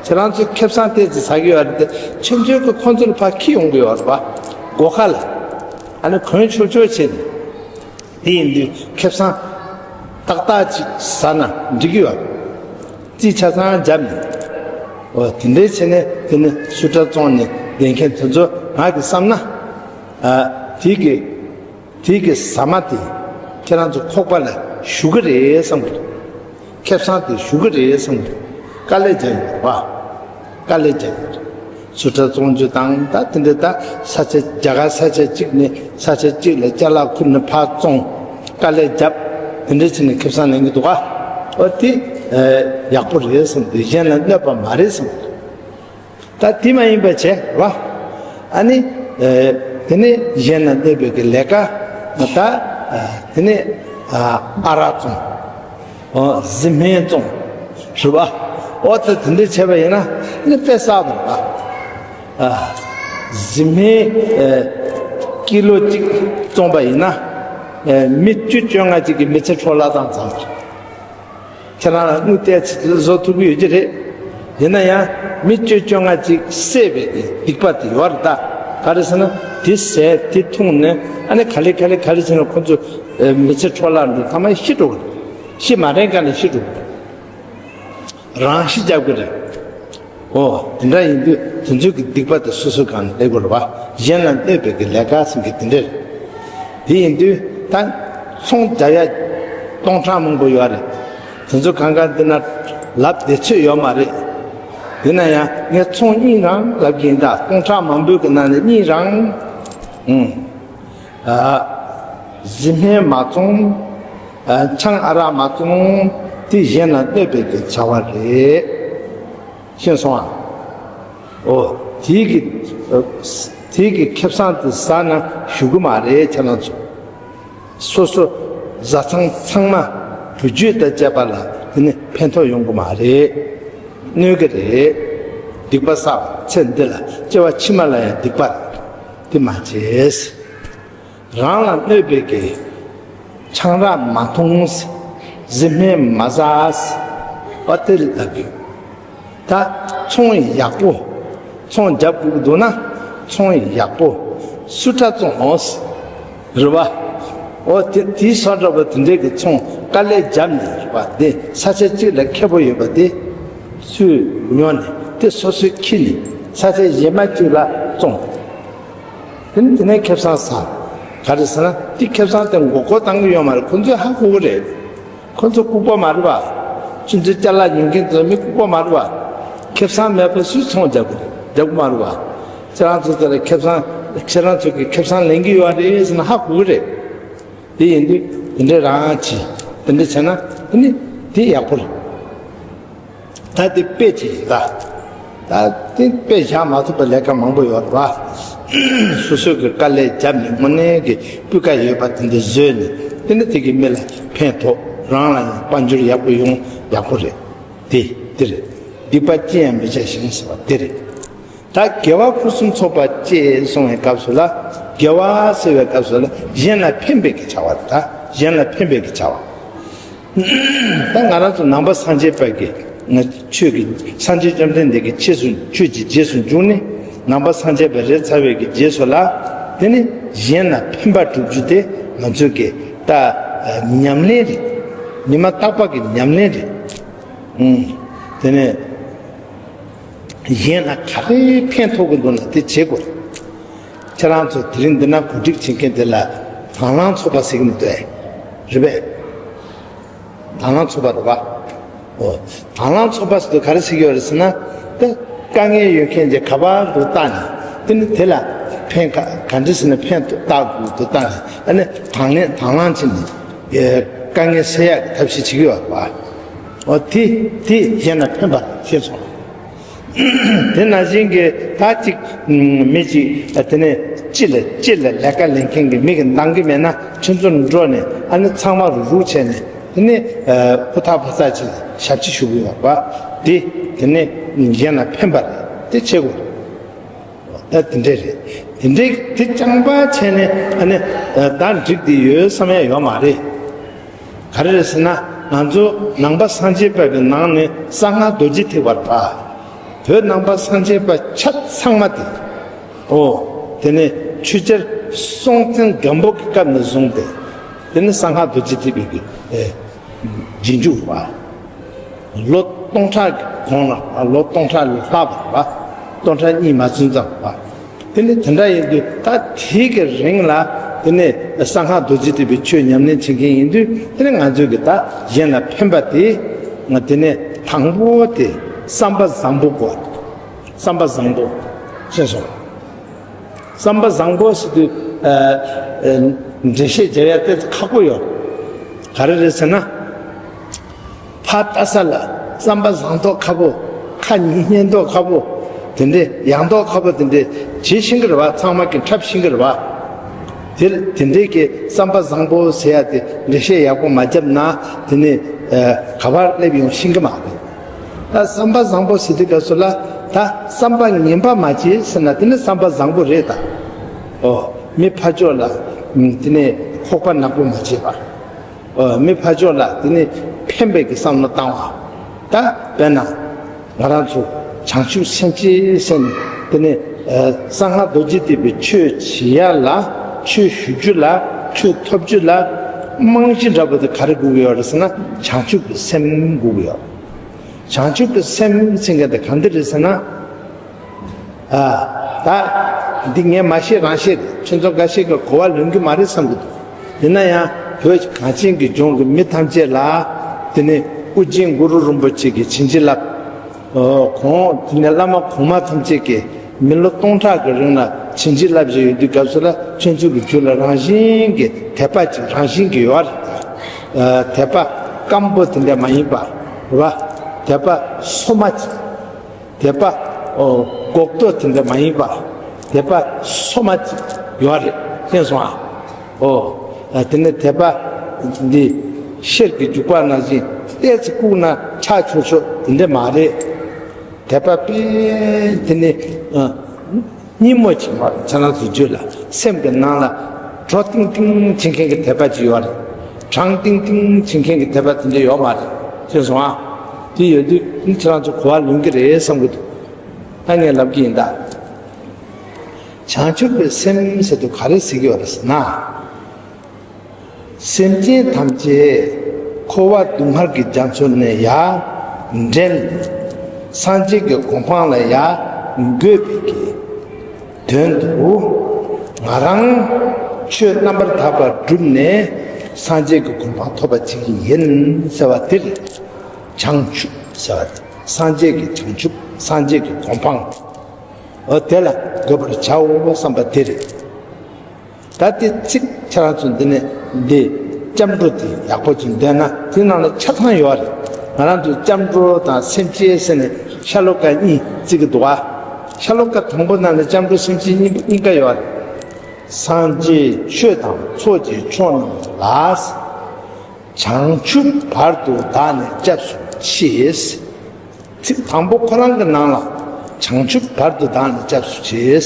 ཁྱེད་རང་ཚོས་ཁེ་བཟང་ཏོག་ཙམ་ཟ་གི་ཡོད་རེད་དེ། ཁྱེད་ཚོའི་གི་ཁོང་ཚོ་ལ་ཕར་འཁྱེར་ཡོང་གི་ཡོད་རེད་བ། སྒོ་ཁ་ལ། ཨ་ནི་གོན་ཆོག་ཆོག་བྱས་ནས། དེ་ཡིན་དུས་ཁེ་བཟང་ཏག་ཏག་ཅིག་ཟ་ན་འགྲིག་གི་ཡོད། རྩིས་ཆ་ཚང་བརྒྱབ་ནས། འོ་དེ་འདྲའི་བྱས་ནས་དེ་ནི་སུ་ཊར་བཙོང་ནས་བསྡད་མཁན་དེ་ཚོ་ང་གིས་བསམ་ན། ཨ། དེ་གི་དེ་གི་ཟ་མ་དེ་ཁྱེད་རང་ཚོ་ཁོག་པ་ལ་ཞུགས་ཀྱི་རེད་བསམ་གི་འདུག་ཁེ་བཟང་དེ་ཞུགས་ཀྱི་རེད་བསམ་གི་འདུག་དཀའ་ལས་རྒྱག་ཡོད་པ། དཀའ་ལས་རྒྱག་ཡོད་རེད། སུ་ཊར་བཙོང་རྒྱུ་དང་། ད་དེ་འདྲ་ད་ས་ཆ་རྒྱ་གར་ས་ཆ་གཅིག་ནས་ས་ཆ་གཅིག་ལ་ཅ་ལག་ཁུར་ནས་ཕར་བཙོང་། དཀའ་ལས་རྒྱབ། དེ་འདྲ་བྱས་ནས་ཁེ་བཟང་ལེན་གྱི་འདུག་ག་འོ་དེ་ཡག་པོ་རེད་བསམ་གི་འདུག་གཞན་ལ་གནོད་པ་མ་རེད་བསམ་གི་འདུག་ད་དེ་མ་ཡིན་པ་བྱས་ར། ཨ་ནི། ཨ། དེ་ནས་གཞན་ལ་གནོད་པའི་གི་ལས་ཀ། ད། ཨ། དེ་ནས། ཨ། ཨ་རག་བཙོང་། ཨོ། བཟི་སྨན་བཙོང་། རེད་པ། ཨོ་ད་དེ་འདྲ་བྱས་པ་ཡིན་ན་ནི་དཔེ་བསགས་པ་རེད་པ། ཨ། བཟི་སྨན། ཨ། ཀི་ལོ་གཅིག་བཙོང་པ་ཡིན་ན། ཨ། མི་བཅུ་བཅོ་ལྔ་ཅིག་གི་མི་ཚེ་འཕྲོ་བརླག་བཏང་ཙམ་རེད། ཁྱེད་རང་ལ་དངུལ་ཏོག་ཙམ་བཟོ་ཐུབ་ཀྱི་ཡོད་ཀྱི་རེད། ཡིན་ན་ཡང་མི་བཅུ་བཅོ་ལྔ་ཅིག་བསད་པའི་སྡིག་པ་དེ་ཡོད་རེད་ད། ག་རེ་ཟེར་ན་དེ་བཟས་དེ་འཐུང་ནས་ཨ་ནི་ག་ལེ་ག་ལེ་ག་ལེ་བྱས་ན་ཁོ་ཚོ་མི་ཚེ་འཕྲོ་བརླག་འགྲོ། ཐ་མ་ཤི་འགྲོ་གི་རེད། ཤི་མ་རན་ག་ནས་ཤི་འགྲོ་གི་རེད། རང་ཤི་རྒྱག་གི་རེད། ཨོ། དེ་འདྲ་ཡིན་དུས་དེ་ཚོའི་གི་སྡིག་པ་དེ་སོ་སོའི་སྒང་ནས་སླེབས་དགོས་རེད་པ། གཞན་ལ་གནོད་པའི་གི་ལས་ཀ་ཟེར་མཁན་དེ་འདྲ་རེད། དེ་ཡིན་དུས་ད་ཚོང་རྒྱག་ཡ་སྟོང་ཕྲག་མང་པོ་ཡོད་རེད། དེ་ཚོ་གང་ག་འདི་ན་ལབ་བདེ་ཚོད་ཡོད་མ་རེད། ཡིན་ན་ཡང་ངས་ཚོང་གཉིས་རང་ལབ་གི་ཡིན་ད། སྟོང་ཕྲག་མང་པོའི་གི་ནང་ནས་གཉིས་རང་། ཨུང་། ཨ། བཟི་སྨན་མ་བཙོང་། ཨ། ཆང་ཨ་རག་མ་བཙོང་། དེ་གཞན་ལ་གནོད་པའི་གི་བྱ་བ་རེད། ཤེས་སོང་ཨ། ཨོ། དེའི་གི། དེའི་གི་ཁེ་བཟང་དེ་ཟ་ན་ཞུ་གི་མ་རེད་ཁྱེད་རང་ཚོ། སོ་སོ་བཟའ་ཚང་ཚང་མ་བུ་རྒྱུད་དང་བཅས་པ་ལ་དེ་ནི་ཕན་ཐོགས་ཡོང་གི་མ་རེད། གནོད་གི་རེད། སྡིག་པ་བསགས་པ་ཚེ་འདི་ལ་སྐྱེ་བ་ཕྱི་མ་ལ་ཡང་སྡིག་པ་རེད། དེ་མ་བྱེད། རང་ལ་གནོད་པའི་གི་ཆང་རག་མ་འཐུང་། བཟི་སྨན་མ་ཟ། ཨ་དེ་ལ་ལབ་ཡོད། ད་ཚོང་ཡག་པོ། ཚོང་རྒྱབ་དགོས་ཀྱི་འདུག་ན་ཚོང་ཡག་པོ་སུ་ཊར་བཙོང་ཨོ། རེད་པ། ཨོ་དེ་དེའི་སོ་འདྲ་པོ་དེ་འདྲའི་གི་ཚོང་དཀའ་ལས་བརྒྱབ་ནས་རེད་པ། དེ་ས་ཆ་གཅིག་ལ་མཁས་པོ་ཡོད་པ་དེ་ཚུར་ཉོ་ནས་དེ་སོ་སོས་ཁྱེར་ནས་ས་ཆ་གཞན་མ་གཅིག་ལ་བཙོང་། དེ་ནས་དེ་ནས་ཁེ་བཟང་ཟ། ག་རེ་ཟེར་ན་དེ་ཁེ་བཟང་དེ་མགོ་སྐོར་བཏང་གི་ཡོད་མ་རེད། ཁོ་ཚོས་ཧ་གོ་གི་རེད། ཁོ་ཚོ་ལྐུགས་པ་མ་རེད་པ། ཁྱོད་ཚོའི་ཅ་ལག་ཉོ་མཁན་ཚོ་མི་ལྐུགས་པ་མ་རེད་པ། ཁེ་བཟང་མེད་པ་སུས་ཚོང་རྒྱག་གི་རེད། རྒྱག་གི་མ་རེད་པ། ཁྱེད་རང་ཚོ་དེ་ལ་ཁེ་བཟང་ཁྱེད་རང་ཚོ་གི་ཁེ་བཟང་ལེན་གི་ཡོད་རེད་ཟེར་ན་ཧ་གོ་གི་རེད། དེ་ཡིན་དུས་དེ་འདྲས་རང་བྱེད། དེ་འདྲས་བྱས་ན་དེ་ནི་དེ་ཡག་པོ་རེད། ད་དེ་དཔེ་ཅིག་ཡིན་ད། ད་དེ་དཔེ་བཞག་མ་ཐུབ་པ་ལས་ཀ་མང་པོ་ཡོད་རེད་པ། སོ་སོ་གི་དཀའ་ལས་བརྒྱབ་ནས་དངོས་གནས་ཀྱི་སྤུས་ཀ་ཡོད་པ་དེ་འདྲ་བཟོས་ནས་དེ་ནི་དེ་གི་མི་ལ་ཕན་ཐོགས། རང་ལ་ཡང་དཔལ་འབྱོར་ཡག་པོ་ཡོང་ཡག་པོ་རེད། དེ་དེ་རེད། སྡིག་པ་ཅི་ཡང་མི་བྱ་ཞིང་ཟེར་བ་དེ་རེད། ད་དགེ་བ་ཕུན་སུམ་ཚོགས་པ་ཅེས་གསུངས་པའི་སྐབས་སུ་ལ། དགེ་བ་ཟེར་བའི་སྐབས་སུ་ལ་གཞན་ལ་ཕན་པའི་གི་བྱ་བ་རེད། ད་གཞན་ལ་ཕན་པའི་གི་བྱ་བ། ད་ང་རང་ཚོ་ནང་པ་སངས་རྒྱས་པ་གི་ང་ཆོས་ཀྱི་སངས་རྒྱས་བཅོམ་ལྡན་འདས་ཀྱི་ཆོས་སུ་ཆོས་ཀྱི་རྗེས་སུ་འཇུག་ནས་ནང་པ་སངས་རྒྱས་པ་རེད་ཚར་བའི་གི་རྗེས་སུ་ལ། དེ་ནི་གཞན་ལ་ཕན་པ་སྒྲུབ་རྒྱུ་དེ་ང་ཚོ་གི་ད་ཉམས་ལེན་རེད། ཉི་མ་རྟག་པ་གི་ཉམས་ལེན་རེད། ཨུམ། དེ་ནས། གཞན་ལ་ག་རེ་ཕན་ཐོགས་ཀྱི་འདུག་ན་དེ་བྱེད་དགོས། ཁྱེད་རང་ཚོ་དེ་རིང་འདི་ན་གོ་སྒྲིག་བྱེད་མཁན་དེ་ལ་དང་བླངས་ཚོགས་པ་ཟེར་གྱི་འདུག་ཨེ། རེད་པས། དང་བླངས་ཚོགས་པ་རེད་པ། ཨོ། དང་བླངས་ཚོགས་པ་ཟེར་དུས་ག་རེ་ཟེར་གྱི་ཡོད་རེད་ཟེར་ན། དེ་དཀའ་ངལ་ཡོད་མཁན་གྱི་ག་པར་དུ་བལྟ་ནས་དེ་ནི་དེ་ལ་ཕན་ག་ག་འདྲ་ཟེར་ན་ཕན་ཐོགས་བལྟ་དགོས་དུ་བལྟ་ནས་ཨ་ནི་དང་ལེན་དང་བླངས་བྱས་ནས་དཀའ་ངལ་སེལ་ཡག་གི་ཐབས་ཤེས་བྱེད་ཀྱི་ཡོད་རེད་པ། ཨོ་དེ་དེ་གཞན་ལ་ཕན་པ་རེད་ཤེས་སོང་། དེ་ནང་བཞིན་གྱི་ད་ཅིག་མི་ཅིག་དེ་ནས་ཅི་ལ་ཅི་ལ་ལས་ཀ་ལས་མཁན་གྱི་མི་གི་འདང་གི་མེད་ན་ཁྱོད་ཚོ་འགྲོ་ནས་ཨ་ནི་ཚང་མ་རུག་རུག་བྱས་ནས་དེ་ནས་ཕུ་ཐག་ཕུ་ཐག་ཅིག་ཞབས་ཕྱི་ཞུ་གི་ཡོད་པ་དེ་དེ་ནས་གཞན་ལ་ཕན་པ་རེད། དེ་བྱེད་དགོས་རེད། ད་དེ་འདྲས་རེད། དེ་འདྲས་དེ་རྐྱང་པ་བྱས་ནས་ཨ་ནི་ད་འགྲིག་དེ་ཡོད་བསམ་ཡ་ཡོད་མ་རེད། ག་རེ་རེད་ཟེར་ན་ང་ཚོ་ནང་པ་སངས་རྒྱས་པ་གི་ནང་ནས་གསང་སྔགས་རྡོ་རྗེ་ཐེག་པ་རེད་པ། བོད་ནང་པ་སངས་རྒྱས་པ་ཆ་ཚང་མ་དེ། ཨོ། དེ་ནས་ཆོས་རྒྱལ་སྲོང་བཙན་སྒམ་པོ་གི་སྐབས་ནས་བཟུང་སྟེ། དེ་ནས་གསང་སྔགས་རྡོ་རྗེ་ཐེག་པའི་གི་ཨེ། རྗེས་འཇུག་རེད་པ། ལོ་སྟོང་ཕྲག་གི་གོང་ལ་ལོ་སྟོང་ཕྲག་ལས་ལྷག་པ་རེད་པ། སྟོང་ཕྲག་གཉིས་མ་ཚུན་ཙམ་རེད་པ། དེ་ནི་དེ་འདྲ་ཡིན་དུས་ད་དེའི་གི་རིང་ལ་དེ་ནི་གསང་སྔགས་རྡོ་རྗེ་ཐེག་པའི་ཆོས་ཉམས་ལེན་བྱེད་མཁན་ཡིན་དུས་དེ་ནི་ང་ཚོས་གི་ད་གཞན་ལ་ཕན་པ་དེ་ང་དེ་ནི་དང་པོ་དེ་བསམ་པ་བཟང་པོ་དགོས། བསམ་པ་བཟང་པོ་ཤེས་སོང་། བསམ་པ་བཟང་པོ་ཟེར་དུས་ཨ་ཨ་འགྲེལ་བཤད་རྒྱག་ཡ་དེ་ཁག་པོ་ཡོད། ག་རེ་རེད་ཟེར་ན། ཕར་ལྟ་ས་ལ་བསམ་པ་བཟང་མདོག་ཁ་པོ། ཁ་ཉན་མདོག་ཁ་པོ། དེ་འདྲས་ཡག་མདོག་ཁ་པོ་དེ་འདྲས་བྱེད་ཤེས་ཀྱི་རེད་པ། ཚང་མ་གི་འཁྲབ་ཤེས་ཀྱི་རེད་པ། དེ་དེ་འདྲས་ཀྱི་བསམ་པ་བཟང་པོ་ཟེར་ཡ་དེ་འགྲེལ་བཤད་ཡག་པོ་མ་བརྒྱབ་ན་དེ་ནི་ཨ་ག་པར་སླེབས་ཡོང་ཤེས་ཀྱི་མ་རེད། ད་བསམ་པ་བཟང་པོ་ཟེར་དུས་སྐབས་སུ་ལ་ད་བསམ་པ་ངན་པ་མ་བྱེད་ཟེར་ན་དེ་ནི་བསམ་པ་བཟང་པོ་རེད་ད། ཨོ། མི་ཕར་ཕྱོགས་ལ་དེ་ནི་ཁོག་པ་ནག་པོ་མ་བྱེད་པ། ཨོ། མི་ཕར་ཕྱོགས་ལ་དེ་ནི་ཕན་པའི་གི་བསམ་བློ་བཏང་བ། ད་དཔེར་ན་ང་རང་ཚོ་བྱང་ཆུབ་སེམས་ཅན་ཟེར་ནས་དེ་ནི་ཨ་གསང་སྔགས་རྡོ་རྗེ་ཐེག་པའི་ཆོས་བྱེད་ཡ་ལ་ཆོས་ཞུ་རྒྱུ་ལ་ཆོས་ཐོབ་རྒྱུ་ལ་རྨང་གཞི་འདྲ་པོ་དེ་ག་རེ་དགོས་ཀྱི་ཡོད་རེད་ཟེར་ན་བྱང་ཆུབ་ཀྱི་སེམས་དགོས་ཀྱི་ཡོད། བྱང་ཆུབ་ཀྱི་སེམས་ཟེར་མཁན་དེ་གང་འདྲ་རེད་ཟེར་ན། ཨ། ད་འདི་ངས་མ་བཤད་རང་བཤད་རེད། ཁྱེད་ཚོ་འགའ་ཞིག་གིས་གོ་བ་ལོན་གྱི་མ་རེད་བསམ་གྱི་འདུག་ཡིན་ན་ཡང་བོད་གངས་ཅན་གྱི་ལྗོངས་ཀྱི་མི་ཐམས་ཅད་ལ་དེ་ནི་ཨོ་རྒྱན་གུ་རུ་རིན་པོ་ཆེ་གིས་བྱིན་གྱིས་བརླབས། ཨོ། ཁོང་དེ་ནས་བླ་མ་གོང་མ་ཐམས་ཅད་ཀྱིས་མི་ལོ་སྟོང་ཕྲག་གི་རིང་ལ་བྱིན་གྱིས་བརླབས་བཞིན་ཡོད་དུས་སྐབས་སུ་ལ་ཁྱེད་ཚོ་གི་རྒྱུད་ལ་རང་བཞིན་གྱི་དད་པ་ཅིག་རང་བཞིན་གྱི་ཡོད་རེད། ཨ། དད་པ་སྐམ་པོ་དེ་འདྲ་མ་ཡིན་པ་རེད་པ། དད་པ་སོ་མ་ཅིག་དད་པ་ཨོ་འགོག་རྟོག་དེ་འདྲ་མ་ཡིན་པ། དད་པ་སོ་མ་ཅིག་ཡོད་རེད། མཁྱེན་སོང་ཨ། ཨོ། ཨ། དེ་ནས་དད་པ་འདི་ཤེལ་གྱི་རྒྱུག་པ་ནང་བཞིན་ཏོག་ཙམ་བཀུག་ན་ཆག་ཆོག་ཆོག་དེ་འདྲ་མ་རེད། དད་པ་དཔེ་དེ་ནི་ཨ་སྙི་མོ་ཅིག་མ་རེད། ཁྱེད་རང་ཚོའི་རྒྱུད་ལ་སེམས་ཀྱི་ནང་ལ་དྲོ་ཏིང་ཏིང་བྱེད་མཁན་གྱི་དད་པ་ཅིག་ཡོད་རེད། གྲང་ཏིང་ཏིང་བྱེད་མཁན་གྱི་དད་པ་དེ་འདྲ་ཡོད་མ་རེད། མཁྱེན་སོང་ཨ། དེ་ཡོད་དུས་ཁྱེད་རང་ཚོ་གོ་བ་ལོན་གྱི་རེད་བསམ་གྱི་འདུག་ད་ངས་ལབ་ཀྱི་ཡིན་ད། བྱང་ཆུབ་ཀྱི་སེམས་ཟེར་དུས་ག་རེ་ཟེར་གྱི་ཡོད་རེད་ཟེར་ན། སེམས་ཅན་ཐམས་ཅད་འཁོར་བ་སྡུག་བསྔལ་གྱི་རྒྱ་མཚོ་ནས་ཡར་འདྲེན། སངས་རྒྱས་ཀྱི་གོ་འཕང་ལ་ཡར་འགོད་པའི་གི་དོན་དུ་ང་རང་ ཆོས་རྣམ་པར་དག་པ་བསྒྲུབས་ནས་སངས་རྒྱས་ཀྱི་གོ་འཕང་ཐོབ་པ་བྱེད་ཀྱི་ཡིན་ཟེར་བ་དེ་རེད། བྱང་ཆུབ་ཟེར་བ་དེ་སངས་རྒྱས་ཀྱི་བྱང་ཆུབ། སངས་རྒྱས་ཀྱི་གོ་འཕང་། འོ་དེ་ལ་འགོད་པར་བྱའོ་བསམ་པ་དེ་རེད། ད་དེ་ཚིག་ཁྱེད་རང་ཚོ་འདི་ནས་འདི་སྐྱབས་འགྲོ་དེ་ཡག་པོ་ཅིག་འདོན་ན། དེ་ནང་ལ་ཆ་ཚང་ཡོད་རེད། ང་རང་ཚོ་སྐྱབས་འགྲོ་དང་སེམས་ཅན་ཟེར་ནས་ཤ་ལོ་ཀ་གཉིས་བརྩི་གི་འདུག་ཨ། ཤ་ལོ་ཀ་དང་པོ་ནང་ལ་སྐྱབས་འགྲོ་སེམས་ཅན་གཉིས་གཉིས་ཀ་ཡོད་རེད། སངས་རྒྱས་ཆོས་དང་ཚོགས་ཀྱི་མཆོག་རྣམས་ལ། བྱང་ཆུབ་བར་དུ་བདག་ནི་སྐྱབས་སུ་མཆི། ཚིག་དང་པོ་ཁོ་རང་གི་ནང་ལ་བྱང་ཆུབ་བར་དུ་བདག་ནི་སྐྱབས་སུ་མཆི།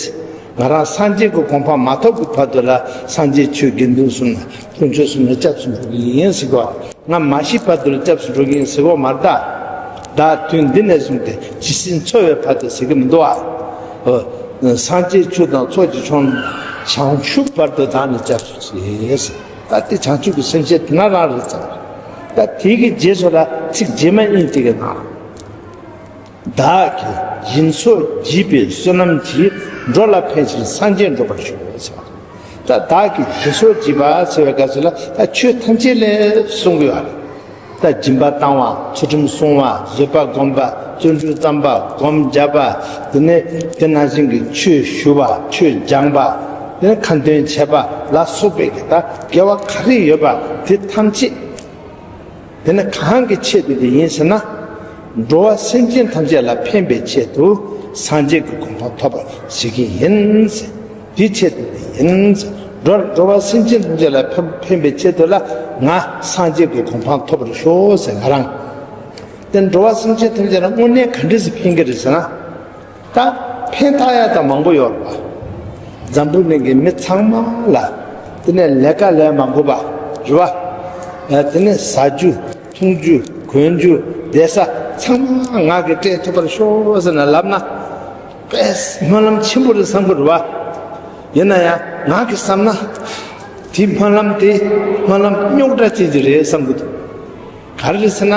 ང་རང་སངས་རྒྱས་ཀྱི་གོ་འཕང་མ་ཐོབ་ཀྱི་བར་དུ་ལ་སངས་རྒྱས་ཆོས་དགེ་འདུན་གསུམ་ལ་དཀོན་མཆོག་གསུམ་ལ་སྐྱབས་སུ་འགྲོ་གི་ཡིན་ཟེར་གོ། ང་མ་ཤི་བར་དུ་ལ་སྐྱབས་སུ་འགྲོ་གི་ཡིན་ཟེར་གོ་མ་རེད་ད། ད་དུས་འདི་ནས་བཟུང་སྟེ་ཇི་སྲིད་འཚོ་བའི་བར་དུ་ཟེར་གི་མི་འདུག་ཨ། སངས་རྒྱས་ཆོས་དང་ཚོགས་ཀྱི་མཆོག་རྣམས་ལ་བྱང་ཆུབ་བར་དུ་བདག་ནི་སྐྱབས་སུ་མཆི། ད་དེ་བྱང་ཆུབ་ཀྱི་སེམས་བསྐྱེད་དེ་ན་རང་རེད་ཙང་། ད་དེ་གི་རྗེས་སུ་ལ་ཚིག་རྗེས་མ་གཉིས་དེ་གི་ནང་། བདག་གིས་སྦྱིན་སོགས་བགྱིས་པའི་བསོད་ནམས་ཀྱིས། འགྲོ་ལ་ཕན་ཕྱིར་སངས་རྒྱས་འགྲུབ་པར་ཤོག་ཟེར་བ། ད་བདག་གིས་སྦྱིན་སོགས་བགྱིས་པ་ཟེར་བའི་སྐབས་སུ་ལ་ད་ཆོས་ཐམས་ཅད་ལ་གསུང་གི་ཡོད་རེད། ད་སྦྱིན་པ་བཏང་བ། ཚུལ་ཁྲིམས་བསྲུང་བ། བཟོད་པ་སྒོམ་པ། བརྩོན་འགྲུས་བརྩམ་པ། སྒོམ་བརྒྱབ་པ། དེ་ནས་དེ་ནང་བཞིན་གྱི་ཆོས་ཞུ་བ། ཆོས་སྦྱང་བ། དེ་ནས་ཁ་འདོན་བྱེད་པ་ལ་སོགས་པའི་གི་ད་དགེ་བ་ག་རེ་ཡོད་པ་དེ་ཐམས་ཅད། དེ་ནི་གང་གི་ཆེད་དུ་དེ་ཡིན་ཟེར་ན། འགྲོ་བ་སེམས་ཅན་ཐམས་ཅད་ལ་ཕན་པའི་ཆེད་དུ་སངས་རྒྱས་ཀྱི་གོ་འཕང་ཐོབ་པར་བྱེད་ཀྱི་ཡིན་ཟེར། དེའི་ཆེད་དུ་དེ་ཡིན་ཟེར། འགྲོ་འགྲོ་བ་སེམས་ཅན་ཐམས་ཅད་ལ་ཕན་ཕན་པའི་ཆེད་དུ་ལ་ང་སངས་རྒྱས་ཀྱི་གོ་འཕང་ཐོབ་པར་ཤོག་ཟེར་ང་རང་། དེ་འགྲོ་བ་སེམས་ཅན་ཐམས་ཅད་ལ་དངོས་གནས་ག་འདྲ་ཞིག་ཕན་གྱི་རེད་ཟེར་ན། ད་ཕན་ཐོགས་ཡ་ད་མང་པོ་ཡོད་རེད་པ། འཛམ་བུ་གླིང་གི་མི་ཚང་མ་ལ་དེ་ནས་ལས་ཀ་ལས་མ་དགོས་པ་རེད་པ། དེ་ནས་ཟ་རྒྱུ་འཐུང་རྒྱུ་གོན་རྒྱུ་བསྡད་ས་ཚང་མ་ང་གིས་སྤྲད་ཐུབ་པར་ཤོག་ཟེར་ནས་ལབ་ན། དཔེ་སྨོན་ལམ་ཆེན་པོ་རེད་བསམ་གི་རེད་པ། ཡིན་ན་ཡང་ང་གིས་བསམ་ན། དེ་སྨོན་ལམ་དེ་སྨོན་ལམ་རྙོག་དྲ་ཅན་ཅིག་རེད་བསམ་གི་འདུག་ག་རེ་རེད་ཟེར་ན།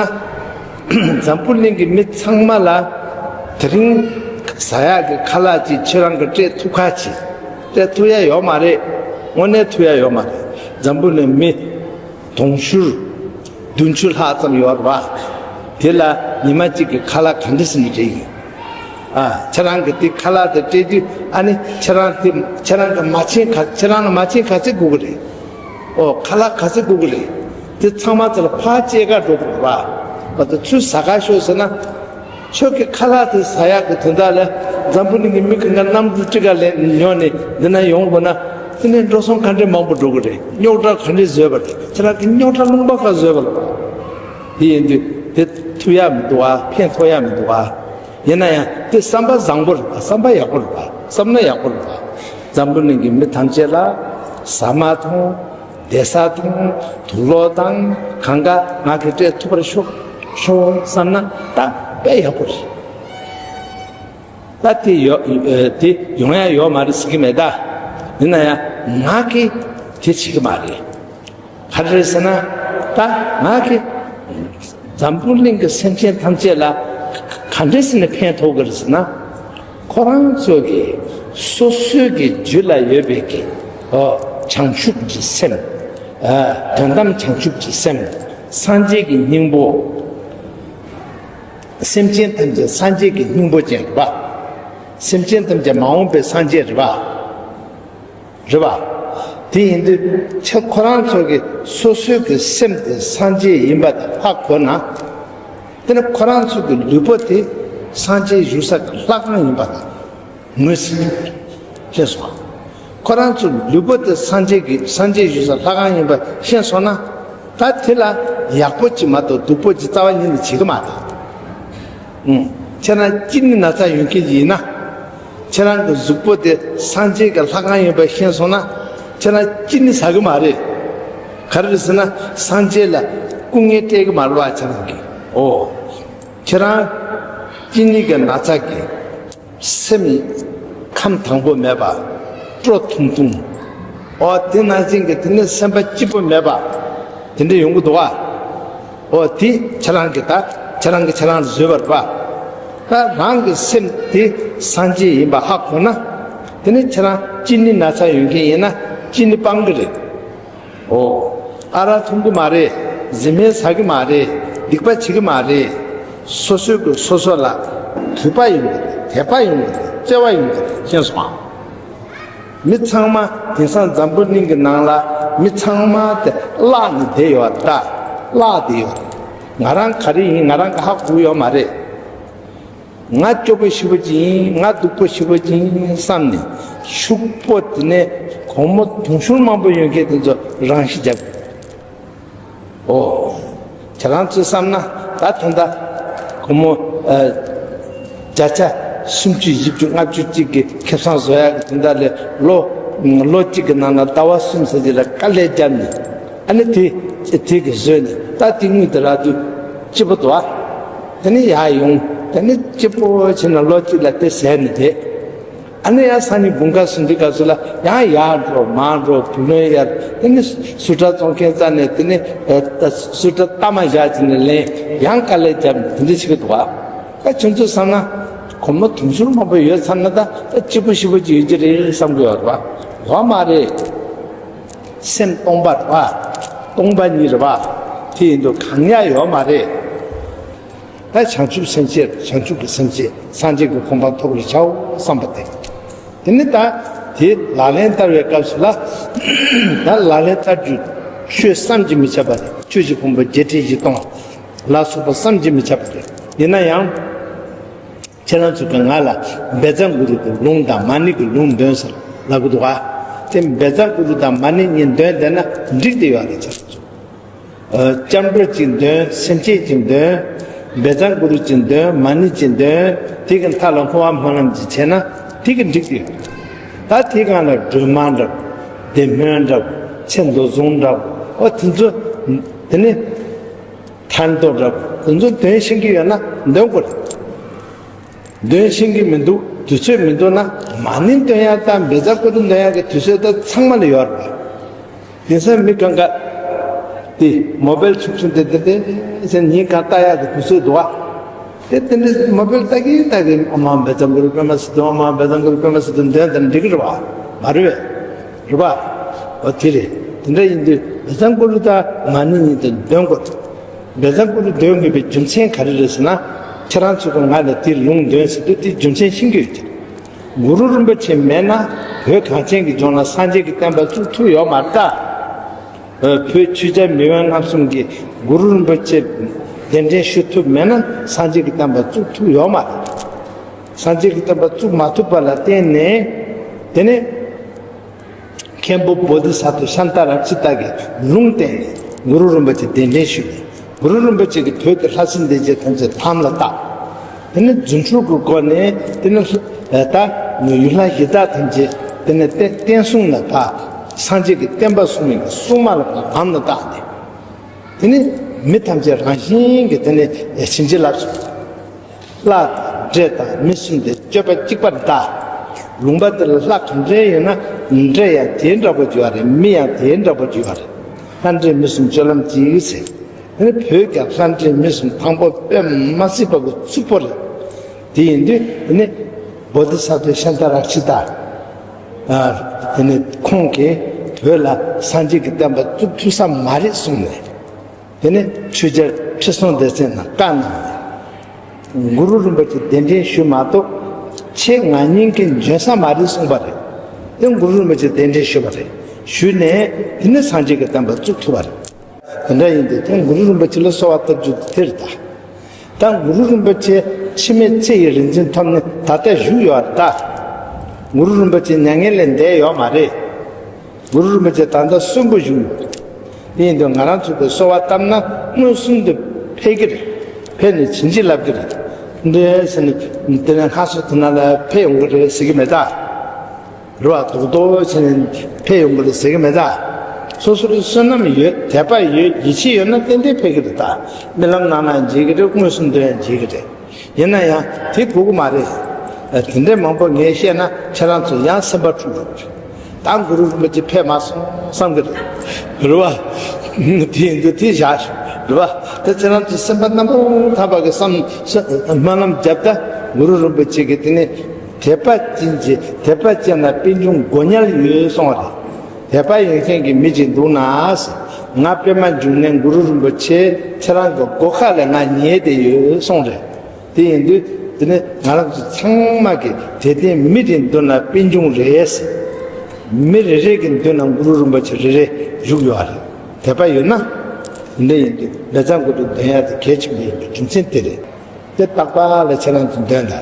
འཛམ་བུ་གླིང་གི་མི་ཚང་མ་ལ་དེ་རིང་ཟ་ཡག་གི་ཁ་ལག་ཅིག་ཁྱེད་རང་གིས་སྤྲད་ཐུབ་ཁ་ཅིག་སྤྲད་ཐུབ་ཡ་ཡོད་མ་རེད། དངོས་གནས་ཐུབ་ཡ་ཡོད་མ་རེད། འཛམ་བུ་གླིང་མི་དུང་ཕྱུར་བདུན་ཅུ་ལྷག་ཙམ་ཡོད་རེད་པ། དེ་ལ་ཉི་མ་གཅིག་གི་ཁ་ལག་ག་འདྲ་ཞིག་ནས་སྤྲད་ཡིན། ཨ། ཁྱེད་རང་གིས་དེ་ཁ་ལག་དེ་སྤྲད་དུས་ཨ་ནི་ཁྱེད་རང་དེ་ཁྱེད་རང་གི་མ་ཆེན་ག་ཁྱེད་རང་ལ་མ་ཆེན་ག་ཚད་དགོས་ཀྱི་རེད། ཨོ་ཁ་ལག་ག་ཚད་དགོས་ཀྱི་རེད། དེ་ཚང་མ་ཚོ་ལ་ཕར་སྐྱེལ་ག་འགྲོ་དགོས་རེད་པ། ཨ་ད་ཚུར་ཟ་ག་ཤོག་ཟེར་ན། ཁྱོད་ཀྱི་ཁ་ལག་དེ་ཟ་ཡག་གི་དོན་དག་ལ་འཛམ་བུ་གླིང་གི་མི་གང་ག་གནམ་གྲུ་ཅིག་ག་ལས་ཉོ་ནས་འདི་ན་ཡོང་དགོས་ན་དེ་ནས་འགྲོ་སོང་ག་འདྲས་མང་པོ་འགྲོ་གི་རེད། རྙོག་དྲ་ག་འདྲས་བཟོས་པ་རེད། ཁྱེད་རང་གི་རྙོག་དྲ་རླུང་པ་ག་བཟོས་པ་རེད། དེ་ཡིན་དུས་དེ་ཐུབ་ཡག་མི་འདུག་ཨ། ཕན་ཐོགས་ཡག་མི་འདུག་ཨ། ཡིན་ན་ཡང་དེ་བསམ་པ་བཟང་པོ་རེད་པ། བསམ་པ་ཡག་པོ་རེད་པ། བསམ་ན་ཡག་པོ་རེད་པ། འཛམ་བུ་གླིང་གི་མི་ཐམས་ཅད་ལ་ཟ་མ་འཐུང་བསྡད་ས་དང་དུག་ལོག་དང་གང་ག་ང་གིས་སྤྲད་ཐུབ་པར་ཤོག་ཤོག་བསམ་ན་ད་དཔེ་ཡག་པོ་རེད། ད་དེ་ཡོ་དེ་ཡོང་ཡ་ཡོད་མ་རེད་ཟེར་གི་མེད་ད། ཡིན་ན་ཡང་ང་གིས་དེ་བྱེད་གི་མ་རེད། ག་རེ་རེད་ཟེར་ན། ད་ང་གིས་འཛམ་བུ་གླིང་གི་སེམས་ཅན་ཐམས་ཅད་ལ་ག་འདྲས་ཟེར་ནས་ཕན་ཐོགས་ཀྱི་རེད་ཟེར་ན། ཁོ་རང་ཚོ་གི་སོ་སོའི་གི་རྒྱུད་ལ་ཡོད་པའི་གི་ཨོ་བྱང་ཆུབ་ཀྱི་སེམས། ཨ་དོན་དམ་བྱང་ཆུབ་ཀྱི་སེམས། སངས་རྒྱས་ཀྱི་སྙིང་པོ། སེམས་ཅན་ཐམས་ཅད་སངས་རྒྱས་ཀྱི་སྙིང་པོ་ཅན་རེད་པ། སེམས་ཅན་ཐམས་ཅད་མ་འོངས་པའི་སངས་རྒྱས་རེད་པ། རེད་པ། དེ་ཡིན་དུས་ཁྱེད་ཁོ་རང་ཚོ་གི་སོ་སོའི་གི་སེམས་དེ་སངས་རྒྱས་ཡིན་པ་དེ་ཧ་གོ་ན། དེ་ནི་ཁོ་རང་ཚོ་གི་ལུས་པོ་དེ་སངས་རྒྱས་བཞུགས་ས་གི་ལྷ་ཁང་ཡིན་པ་དང་ངོས་ཟིན་ཤེས་སོང་། ཁོ་རང་ཚོ་ལུས་པོ་དེ་སངས་རྒྱས་ཀྱི་སངས་རྒྱས་བཞུགས་ས་ལྷ་ཁང་ཡིན་པ་ཤེས་སོང་ན། ད་དེ་ལ་ཡག་པོ་ཅིག་མ་གཏོགས་སྡུག་པོ་ཅིག་རྩ་བ་ཉིད་ནས་བྱེད་ཀྱི་མ་རེད། ཨུང་། ཁྱེད་རང་སྐྱིད་ནི་ན་ཚ་ཡོང་མཁན་ཅིག་ཡིན་ན། ཁྱེད་རང་གི་གཟུགས་པོ་དེ་སངས་རྒྱས་ཀྱི་ལྷ་ཁང་ཡིན་པ་ཤེས་སོང་ན། ཁྱེད་རང་སྐྱིད་ནི་ཟ་གི་མ་རེད། ག་རེ་རེད་ཟེར་ན་སངས་རྒྱས་ལ་སྐུ་ངལ་སྤྲད་གི་མ་རེད་པ། ཁྱེད་རང་གིས། ཨོ། ཁྱེད་རང་སྐྱིད་ནི་གི་ན་ཚ་གིས་སེམས་ཁམས་དྭངས་པོ་མེད་པ། སྤྲོ་ཐུང་ཐུང་། ཨོ་དེ་ནང་བཞིན་གྱི་དེ་ནི་སེམས་པ་སྐྱིད་པོ་མེད་པ། དེ་འདྲ་ཡོང་གི་འདུག་ག། ཨོ་དེ་ཁྱེད་རང་གིས་ད་ཁྱེད་རང་གིས་ཁྱེད་རང་ལ་བཟོས་པ་རེད་པ། ད་རང་གི་སེམས་དེ་སངས་རྒྱས་ཡིན་པ་ཧ་གོ་ན། དེ་ནི་ཁྱེད་རང་སྐྱིད་ནི་ན་ཚ་ཡོད་མཁན་ཡིན་ན། ཅི་ནི་སྤང་གི་རེད། ཨོ། ཨ་རག་འཐུང་གི་མ་རེད། རྫི་སྨན་ཟ་གི་མ་རེད། སྡིག་པ་བྱེད་ཀྱི་མ་རེད། སོ་སོའི་གི་སོ་སོ་ལ་གུས་པ་ཡོང་གི་རེད། དད་པ་ཡོང་གི་རེད། བརྩེ་བ་ཡོང་གི་རེད། ཤེས་སོང་ཨ། མི་ཚང་མ་དེང་སང་འཛམ་བུ་གླིང་གི་ནང་ལ་མི་ཚང་མ་དེ་བརླག་ནས་བསྡད་ཡོད་རེད་ད། བརླག་བསྡད་ཡོད་རེད། ང་རང་ག་རེ་ཡིན་ང་རང་གི་ཧ་གོ་ཡོད་མ་རེད། ང་སྐྱོ་པོ་ཞེ་པོ་ཅིག་ཡིན། ང་སྡུག་པོ་ཞེ་པོ་ཅིག་ཡིན་བསམ་ནས་ཕྱུག་པོ་དེ་ནས་སྒོར་མོ་དུང་ཕྱུར་མང་པོ་ཡོད་མཁན་དེ་ཚོ་རང་ཤི་བརྒྱབ། ཨོ། ཁྱེད་རང་ཚོས་བསམ་ན་ད་ད་ལྟ་སྒོར་མོ་ཨ་བརྒྱ་ཆ་སུམ་ཅུ་བཞི་བཅུ་ལྔ་བཅུ་གཅིག་གི་ཁེ་བཟང་བཟོ་ཡག་གི་དེ་འདྲ་ལས་ལོ་ལོ་གཅིག་གི་ནང་ན་ཟླ་བ་གསུམ་ཙམ་ཅིག་ལ་དཀའ་ལས་བརྒྱབ་ནས་ཨ་ནི་དེ་དེ་གི་བཟོས་ནས་ད་དེ་དངུལ་དེ་རག་དུས་སྐྱིད་པོ་འདུག་ཨ། དེ་ནས་ཡར་ཡོང་། དེ་ནས་སྐྱིད་པོ་བྱས་ན་ལོ་གཅིག་ལ་དེ་ཟད་ནས་བསྡད། ཨ་ནི་ཡང་སང་ཉིན་དགུན་ཁ་སོང་དུས་སྐབས་སུ་ལ་ཡང་ཡར་འགྲོ་མར་འགྲོ་བུ་ལོན་གཡར། དེ་ནི་སུ་ཊར་བཙོང་མཁན་རྩ་ནས་དེ་ནི་ཨ་སུ་ཊར་ལྟ་མ་བཞག་ཅིག་ནས་ལེན། ཡང་དཀའ་ལས་བརྒྱབ་ནས་དེ་འདྲ་ཞིག་འདུག་ཨ། ད་ཁྱོད་ཚོས་བསམ་ན་སྒོར་མོ་དུང་ཕྱུར་མང་པོ་ཡོད་ཚར་ན་ད་ད་སྐྱིད་པོ་ཞེ་པོ་ཅིག་ཡོད་ཀྱི་རེད་བསམ་གི་ཡོད་རེད་པ། ཡོད་མ་རེད། སེམས་སྟོང་པ་རེད་པ། སྟོང་པ་ཉིད་རེད་པ། དེ་ཡིན་དུས་གང་ཡང་ཡོད་མ་རེད། ད་བྱང་ཆུབ་སེམས་བསྐྱེད། བྱང་ཆུབ་ཀྱི་སེམས་བསྐྱེད། སངས་རྒྱས་ཀྱི་གོ་འཕང་ཐོབ་པར་བྱའོ་བསམ་པ་དེ། དེ་ནི་ད་དེ་ལག་ལེན་བསྟར་བའི་སྐབས་སུ་ལ་ད་ལག་ལེན་བསྟར་རྒྱུ་ཆོས་བསམ་གྱིས་མི་ཁྱབ་པ་རེད། ཆོས་ཀྱི་ཕུང་པོ་བརྒྱད་ཁྲི་བཞི་སྟོང་ལ་སོགས་པ་བསམ་གྱིས་མི་ཁྱབ་པ་རེད། ཡིན་ན་ཡང་ཁྱེད་རང་ཚོ་གི་ང་ལ་བཛྲ་གུ་རུ་གི་ལུང་དང་མ་ཎི་གི་ལུང་འདོན་ཟེར་ལབ་གི་འདུག་ག། དེ་བཛྲ་གུ་རུ་དང་མ་ཎི་གཉིས་འདོན་བསྡད་ན་འགྲིག་བསྡད་ཡོད་རེད། ཁྱེད་རང་ཚོ། སྤྱན་འབུལ་གཅིག་འདོན། སེམས་བསྐྱེད་གཅིག་འདོན། བཛྲ་གུ་རུ་གཅིག་འདོན། མ་ཎི་གཅིག་འདོན། དེ་གི་མཐའ་ལ་བསྔོ་བ་སྨོན་ལམ་གཅིག་བྱས་ན་དེ་གི་འགྲིག་གི་ཡོད། ད་དེ་སྒང་ལ་སྒྲོལ་མ་འདྲ་བོ། བདེ་སྨོན་འདྲ་བོ། ཚེ་འདོད་གཟུངས་འདྲ་བོ། ཨོ་དེ་ཚོ། དེ་ནི་ཐར་འདོད་འདྲ་བོ། དེ་ཚོ་འདོན་ཤེས་ཀྱི་ཡོད་ན་འདོན་དགོས་རེད། འདོན་ཤེས་ཀྱི་མི་འདུག་དུས་ཚོད་མི་འདུག་ན་མ་ཎི་འདོན་ཡག་དང་བཛྲ་གུ་རུ་འདོན་ཡག་གི་དུས་ཚོད་ད་ཚང་མ་ལ་ཡོད་རེད། དེང་སང་མི་གང་ག་དེ་མོ་བེལ་ཆུང་ཆུང་དེ་དེ་དེ་ཟེར་ཉིན་གང་ལྟ་ཡག་གི་དུས་ཚོད་འདུག་ཨ། དེ་དེ་འདྲ་མོ་བེལ་ལྟ་གིན་ལྟ་གིན་ཨོཾ་ཨཱཿཧཱུྃ་བཛྲ་གུ་རུ་པདྨ་སིདྡྷི། ཨོཾ་ཨཱཿཧཱུྃ་བཛྲ་གུ་རུ་པདྨ་སིདྡྷི་འདོན་དང་འགྲིག་གི་རེད་བ། མ་རེད་པས། རེད་པ། འོ་དེ་རེད། དེ་འདྲ་ཡིན་དུས་བཛྲ་གུ་རུ་དང་མ་ཎི་གཉིས་དེ་འདོན་དགོས། བཛྲ་གུ་རུ་འདོན་དགོས་པའི་རྒྱུ་མཚན་ག་རེ་རེད་ཟེར་ན། ཁྱེད་རང་ཚོ་གི་ང་ལ་དེ་ལུང་འདོན་ཟེར་དུས་དེ་རྒྱུ་མཚན་ཤེས་ཀྱི་ཡོད་ཀྱི། གུ་རུ་རིན་པོ་ཆེ་མེད་ན་བོད་གངས་ཅན་གྱི་ལྗོངས་ལ་སངས་རྒྱས་ཀྱི་བསྟན་པ་བཙུགས་ཐུབ་ཡོད་མ་རེད་ད། བོད་ཆོས་རྒྱལ་མེས་དབོན་རྣམ་གསུམ་གྱིས་གུ་རུ་རིན་པོ་ཆེ་གདན་འདྲེན་ཞུ་ཐུབ་མེད་ན་སངས་རྒྱས་ཀྱི་བསྟན་པ་བཙུགས་ཐུབ་ཡོད་མ་རེད། སངས་རྒྱས་ཀྱི་བསྟན་པ་བཙུགས་མ་ཐུབ་པ་ལ་བརྟེན་ནས་དེ་ནས། མཁན་པོ་བོ་དྷི་ས་ཏྭ་ཤཱནྟ་རཀྵི་ཏ་གིས་ལུང་བསྟན་ནས་གུ་རུ་རིན་པོ་ཆེ་གདན་འདྲེན་ཞུས་ནས་གུ་རུ་རིན་པོ་ཆེ་གིས་བོད་ཀྱི་ལྷ་སྲིན་སྡེ་བརྒྱད་ཐམས་ཅད་དམ་ལ་བཏགས། དེ་ནས་རྫུ་འཕྲུལ་གྱི་སྒོ་ནས་དེ་ནས་ད་ཡུལ་ལྷ་གཞི་བདག་ཐམས་ཅད་དེ་ནས་བསྟན་བསྟན་སྲུང་ལ་ཕར་སངས་རྒྱས་ཀྱི་བསྟན་པ་སྲུང་བའི་སྲུང་མ་ལ་ཕར་དམ་ལ་བཏགས་ནས་དེ་ནས་མི་ཐམས་ཅད་རང་བཞིན་གྱིས་དེ་ནས་བྱིན་གྱིས་བརླབས་སོང་། ལྷ་དང་འདྲེ་དང་མི་གསུམ་དེ་སྤྱོད་པ་གཅིག་པ་རེད་ད། ལུང་པ་འདི་ལ་ལྷ་ག་འདྲ་ཡོད་ན་འདྲེ་ཡང་དེ་འདྲ་པོ་ཡོད་རེད། མི་ཡང་དེ་འདྲ་པོ་ཡོད་རེད། ལྷ་འདྲེ་མི་གསུམ་སྤྱོད་ལམ་གཅིག་ཟེར། དེ་ནི་བོད་ཀྱང་ལྷ་འདྲེ་མི་གསུམ་དང་པོ་དཔེ་མ་སྲིད་པ་གི་རྩུབ་པོ་རེད། དེ་ཡིན་དུས་དེ་ནི་བོ་དྷི་ས་ཏྭ་ཤཱནྟ་རཀྵི་ཏ། དེ་ནི་ཁོང་གིས་བོད་ལ་སངས་རྒྱས་ཀྱི་བསྟན་པ་བཙུགས་ཐུབ་ས་མ་རེད་གསུངས་ནས། དེ་ནས་ཆོས་རྒྱལ་ཁྲི་སྲོང་ལྡེ་བཙན་ལ་བཀའ་གནང་ནས། གུ་རུ་རིན་པོ་ཆེ་གདན་འདྲེན་ཞུས་མ་གཏོགས་ཁྱེད་ང་གཉིས་ཀྱི་འབྱོན་ས་མ་རེད་གསུངས་པ་རེད། དེ་གུ་རུ་རིན་པོ་ཆེ་གདན་འདྲེན་ཞུས་པ་རེད། ཞུས་ནས་དེ་ནས་སངས་རྒྱས་ཀྱི་བསྟན་པ་བཙུགས་ཐུབ་པ་རེད། དེ་འདྲ་ཡིན་དུས་དེ་གུ་རུ་རིན་པོ་ཆེ་ལ་གསོལ་བ་བཏབ་རྒྱུ་དེ་རེད་ད། ད་གུ་རུ་རིན་པོ་ཆེ་འཆི་མེད་ཚེ་ཡི་རིག་འཛིན་ཐོབ་ནས་ད་ལྟ་བཞུགས་ཡོད་རེད་ད། གུ་རུ་རིན་པོ་ཆེ་མྱ་ངན་ལས་འདས་ཡོད་མ་རེད། གུ་རུ་རིན་པོ་ཆེ་ད་ལྟ་གསོན་པོ་བཞུགས་ཡོད། དེ་ཡིན་དུས་ང་རང་ཚོ་གིས་གསོལ་བ་བཏབ་ན་མངོན་སུམ་དུ་ཕེབས་ཀྱི་རེད། ཕེབས་ནས་བྱིན་གྱིས་བརླབས་ཀྱི་རེད། འདི་ཟེར་ནས་དེ་ནས་ལྷ་ས་དེ་ན་ལ་ཕེབས་ཡོང་གི་རེད་ཟེར་གྱི་མེད་ད། རེད་བ། རྡོག་རྡོག་བྱས་ནས་ཕེབས་ཡོང་གི་རེད་ཟེར་གྱི་མེད་ད། སོ་སོར་བསོད་ནམས་ཡོད། དད་པ་ཡོད། ཡིད་ཆེས་ཡོད་ན་ཏན་ཏན་ཕེབས་ཀྱི་རེད་ད། རྨི་ལམ་ནང་ན་མཇལ་གྱི་རེད། མངོན་སུམ་དུ་ཡང་མཇལ་གྱི་རེད། ཡིན་ན་ཡང་དེ་དགོས་ཀྱི་མ་རེད། ཨ། དེ་འདྲའི་མང་པོ་ངས་བཤད་ན་ཁྱེད་རང་ཚོ་ཡང་སེམས་པ་འཁྲུག་འགྲོ་གི་རེད། ད་གུ་རུ་རིན་པོ་ཆེ་ཕེབས་མ་སོང་བསམ་གྱི་རེད། རེད་བ། དེ་ཡིན་དུས་དེ་བཞག་ཤོག་རེད་བ། ད་ཁྱེད་རང་ཚོ་སེམས་པ་རྣམ་པར་དག་པ་གི་བསམ་སྨོན་ལམ་བརྒྱབ། ད་གུ་རུ་རིན་པོ་ཆེ་གིས་དེ་ནས་དད་པ་ཅན་གྱི་དད་པ་ཅན་ལ་པད་འབྱུང་མགོ་ཉལ་ཡོད་གསུངས་པ་རེད། དད་པ་ཡོད་མཁན་གྱི་མི་ཅིག་འདུག་ན། ང་པདྨ་འབྱུང་གནས་གུ་རུ་རིན་པོ་ཆེ་ཁྱེད་རང་གི་སྒོ་ཁ་ལ་ང་ཉལ་བསྡད་ཡོད་གསུངས་རེད། དེ་ཡིན་དུས་དེ་ནི་ང་རང་ཚོ་ཚང་མ་གི་དད་ལྡན་མི་རེ་མདུན་ལ་པད་འབྱུང་རེད། མི་རེ་རེ་གི་མདུན་ལ་གུ་རུ་རིན་པོ་ཆེ་རེ་རེ་བཞུགས་ཡོད་རེད། དད་པ་ཡོད་ན། དེ་འདྲ་ཡིན་དུས་ལས་ཚང་གུ་རུ་འདོན་ཡ་དེ་གལ་ཆེན་པོ་ཡིན་པའི་རྒྱུ་མཚན་དེ་རེད། དེ་རྟག་པ་ལ་ཁྱེད་རང་ཚོ་འདོན་ད།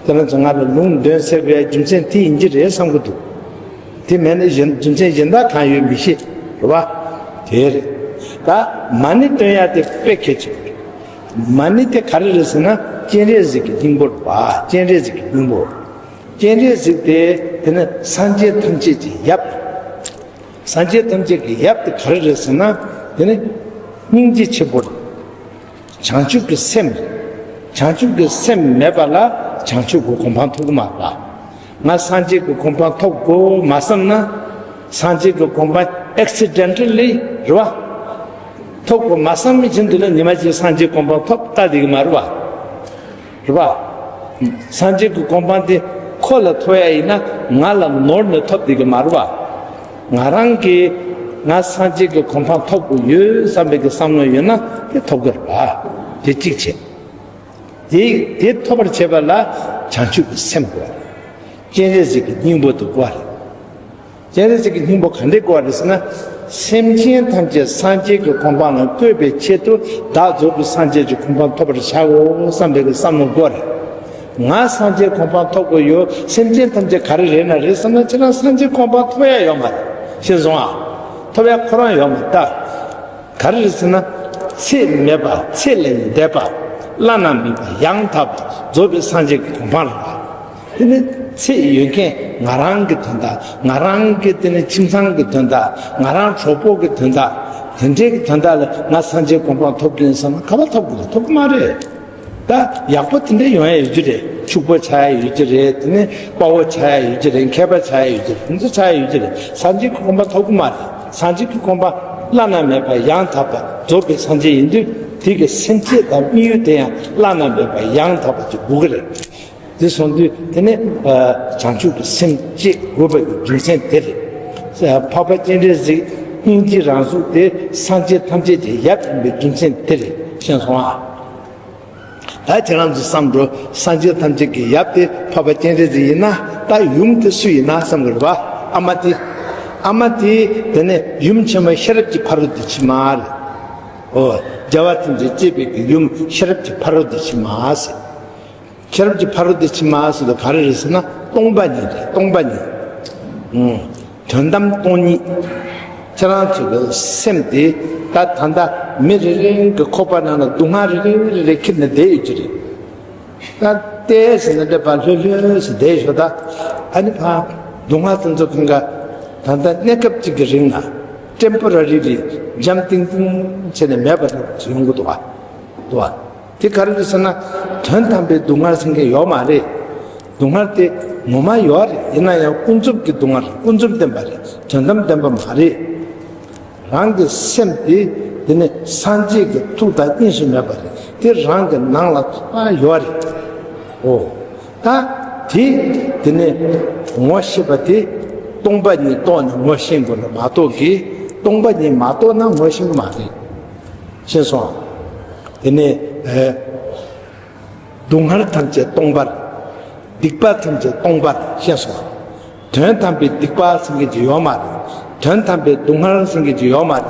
ཁྱེད་རང་ཚོ་ང་ལ་ལུང་འདོན་ཟེར་བའི་རྒྱུ་མཚན་དེ་ཡིན་གྱི་རེད་བསམ་གྱི་འདུག་དེ་མེད་ན་གཞན་རྒྱུ་མཚན་གཞན་དག་གང་ཡོད་མི་ཤེས། རེད་བ། དེ་རེད། ད་མ་ཎི་འདོན་ཡ་དེ་དཔེ་གལ་ཆེན་པོ་རེད། མ་ཎི་དེ་ག་རེ་རེད་ཟེར་ན་སྤྱན་རས་གཟིགས་ཀྱི་སྙིང་པོ་རེད་བ། སྤྱན་རས་གཟིགས་ཀྱི་སྙིང་པོ། སྤྱན་རས་གཟིགས་དེ་དེ་ནི་སངས་རྒྱས་ཐམས་ཅད་ཀྱི་ཡབ། སངས་རྒྱས་ཐམས་ཅད་ཀྱི་ཡབ་དེ་ག་རེ་རེད་ཟེར་ན། དེ་ནི་སྙིང་རྗེ་ཆེན་པོ་རེད། བྱང་ཆུབ་ཀྱི་སེམས་རེད། བྱང་ཆུབ་ཀྱི་སེམས་མེད་པ་ལ་བྱང་ཆུབ་ཀྱི་གོ་འཕང་ཐོབ་ཀྱི་མ་རེད་པ། ང་སངས་རྒྱས་ཀྱི་གོ་འཕང་ཐོབ་དགོས་མ་བསམ་ན། སངས་རྒྱས་ཀྱི་གོ་འཕང་accidentally་རེད་བ། ཐོབ་དགོས་མ་བསམ་བཞིན་དུ་ནི་ཉི་མ་གཅིག་སངས་རྒྱས་གོ་འཕང་ཐོབ་ལྟ་བསྡད་ཀྱི་མ་རེད་བ། རེད་པ། སངས་རྒྱས་ཀྱི་གོ་འཕང་དེ་ཁོ་ལ་ཐོབ་ཡ་ཡིན་ན་ང་ལ་ནོར་ནས་ཐོབ་བསྡད་ཀྱི་མ་རེད་པ། ང་རང་གིས་ང་སངས་རྒྱས་ཀྱི་གོ་འཕང་ཐོབ་དགོས་ཡོད་བསམ་པའི་གི་བསམ་བློ་ཡོད་ན་དེ་ཐོབ་ཀྱི་རེད་པ། དེ་གཅིག་བྱས། དེ་དེ་ཐོབ་པར་བྱེད་པ་ལ་བྱང་ཆུབ་ཀྱི་སེམས་དགོས་པ་རེད། སྤྱན་རས་གཟིགས་ཀྱི་སྙིང་པོ་དེ་དགོས་པ་རེད། སྤྱན་རས་གཟིགས་ཀྱི་སྙིང་པོ་ག་འདྲས་དགོས་པ་རེད་ཟེར་ན། སེམས་ཅན་ཐམས་ཅད་སངས་རྒྱས་ཀྱི་གོ་འཕང་ལ་བཀོད་པའི་ཆེད་དུ་བདག་རྫོགས་པའི་སངས་རྒྱས་ཀྱི་གོ་འཕང་ཐོབ་པར་བྱའོ་བསམ་པའི་གི་བསམ་བློ་དགོས་རེད། ང་སངས་རྒྱས་གོ་འཕང་ཐོབ་དགོས་ཡོད། སེམས་ཅན་ཐམས་ཅད་ག་རེ་རེད་ན་རེད་བསམ་ན་ཁྱེད་རང་སངས་རྒྱས་གོ་འཕང་ཐོབ་ཡ་ཡོད་མ་རེད། ཤེས་སོང་ཨ། ཐོབ་ཡ་ཁོ་རང་ཡོད་མ་རེད་ད། ག་རེ་རེད་ཟེར་ན། ཚད་མེད་པ་ཚད་ལས་འདས་པ། བླ་ན་མེད་པ་ཡང་དག་པ་རྫོགས་པའི་སངས་རྒྱས་ཀྱི་གོ་འཕང་རེད་པ། དེ་ནི་ཚད་ཡོད་མཁན་ང་རང་གི་དོན་དག་ང་རང་གི་དེ་ནི་ཁྱིམ་ཚང་གི་དོན་དག་ང་རང་གྲོགས་པོ་གི་དོན་དག་དེ་འདྲའི་གི་དོན་དག་ལ་ང་སངས་རྒྱས་གོ་འཕང་ཐོབ་ཀྱི་ཡིན་བསམ་ན་ག་པར་ཐོབ་དགོས་རེད། ཐོབ་ཀྱི་མ་རེད། ད་ཡག་པོ་དེ་འདྲ་ཡོང་ཡ་ཡོད་ཀྱི་རེད། ཕྱུག་པོ་ཆགས་ཡ་ཡོད་ཀྱི་རེད། དེ་ནས་དཔའ་བོ་ཆགས་ཡ་ཡོད་ཀྱི་རེད། མཁས་པ་ཆགས་ཡ་ཡོད་ཀྱི་རེད། དེ་ཚོ་ཆགས་ཡ་ཡོད་ཀྱི་རེད། སངས་རྒྱས་ཀྱི་གོ་འཕང་ཐོབ་ཀྱི་མ་རེད། སངས་རྒྱས་ཀྱི་གོ་འཕང་བླ་ན་མེད་པ་ཡང་དག་པ་རྫོགས་པའི་སངས་རྒྱས་ཡིན་དུས་དེ་གི་སེམས་བསྐྱེད་དང་དམིགས་ཡུལ་དེ་ཡང་བླ་ན་མེད་པ་ཡང་དག་པ་ཅིག་དགོས་ཀྱི་རེད། དེ་སོང་དུས་དེ་ནས་བྱང་ཆུབ་ཀྱི་སེམས་བསྐྱེད་དགོས་པའི་རྒྱུ་མཚན་དེ་རེད། འཕགས་པ་སྤྱན་རས་གཟིགས་སྙིང་རྗེའི་རང་གཟུགས་དེ་སངས་རྒྱས་ཐམས་ཅད་ཀྱི་ཡབ་ཡིན་པའི་རྒྱུ་མཚན་དེ་རེད། ཤེས་སོང་ཨ། ད་ཁྱེད་རང་ཚོ་བསམ་འགྲོ། སངས་རྒྱས་ཐམས་ཅད་ཀྱི་ཡབ་དེ་འཕགས་པ་སྤྱན་རས་གཟིགས་ཡིན་ན། ད་ཡུམ་དེ་སུ་ཡིན་ན་བསམ་གི་རེད་པ། ཨ་མ་དེ། ཨ་མ་དེ་དེ་ནས་ཡུམ་ཆེན་མོ་ཤེས་རབ་ཀྱི་ཕ་རོལ་ཏུ་ཕྱིན་མ་རེད། ཨོ། རྒྱལ་བ་ཐམས་ཅད་སྐྱེད་པའི་གི་ཡུམ་ཤེས་རབ་ཀྱི་ཕ་རོལ་ཏུ་ཕྱིན་མ་ཟེར། ཤེས་རབ་ཀྱི་ཕ་རོལ་ཏུ་ཕྱིན་མ་ཟེར་དུས་ག་རེ་རེད་ཟེར་ན་སྟོང་པ་ཉིད་རེད། སྟོང་པ་ཉིད། ཨུམ། དོན་དམ་སྟོང་ཉིད། ཁྱེད་རང་ཚོ་གི་སེམས་དེ་ད་ད་ལྟ་མི་རེ་རེ་གི་ཁོག་པ་ནང་ལ་སྡུག་བསྔལ་རེ་རེ་རེ་རེ་འཁྱེར་ནས་བསྡད་ཡོད་ཀྱི་རེད། ད་ལྟའི་ཟེར་ན་འདྲ་པ་ལྷོད་ལྷོད་ཟེར་བསྡད་ཡོད་ད། ཨ་ནི་ཕ་སྡུག་བསྔལ་དེ་ཚོ་གང་ག་ད་ལྟ་གནས་སྐབས་གཅིག་གི་རིང་ལ་ཊེམ་པོ་ར་རི་ལི་འཇམ་ཏིང་ཏིང་བྱས་ནས་མེད་པ་འདྲ་པོ་ཡོང་གི་འདུག་བ། འདུག་བ། དེ་ག་རེ་རེད་ཟེར་ན། དོན་དམ་པའི་སྡུག་བསྔལ་ཟེར་མཁན་ཡོད་མ་རེད། སྡུག་བསྔལ་དེ་ངོ་མ་ཡོད་རེད། ཡིན་ན་ཡང་ཀུན་རྫོབ་ཀྱི་སྡུག་བསྔལ་རེད། ཀུན་རྫོབ་བདེན་པ་རེད། དོན་དམ་བདེན་པ་མ་རེད། རང་གི་སེམས་དེ་དེ་ནི་སངས་རྒྱས་ཀྱི་ཐུགས་དང་གཉིས་སུ་མེད་པ་རེད། དེ་རང་གི་ནང་ལ་ཐོག་མར་ཡོད་རེད། ཨོ། ད་དེ་དེ་ནི་ངོ་ཤེས་པ་དེ་སྟོང་པ་ཉིད་རྟོགས་ནས་ངོ་ཤེས་དགོས་ན་མ་གཏོགས་ཀྱི། སྟོང་པ་ཉིད་མ་རྟོགས་ན་ངོ་ཤེས་ཀྱི་མ་རེད། ཤེས་སོང་། དེ་ནས་ཨེ། སྡུག་བསྔལ་ཐམས་ཅད་སྟོང་པར། སྡིག་པ་ཐམས་ཅད་སྟོང་པར་ཤེས་སོང་། དོན་དམ་པའི་སྡིག་པ་ཟེར་མཁན་ཅིག་ཡོད་མ་རེད། དོན་དམ་པའི་སྡུག་བསྔལ་ཟེར་མཁན་ཅིག་ཡོད་མ་རེད།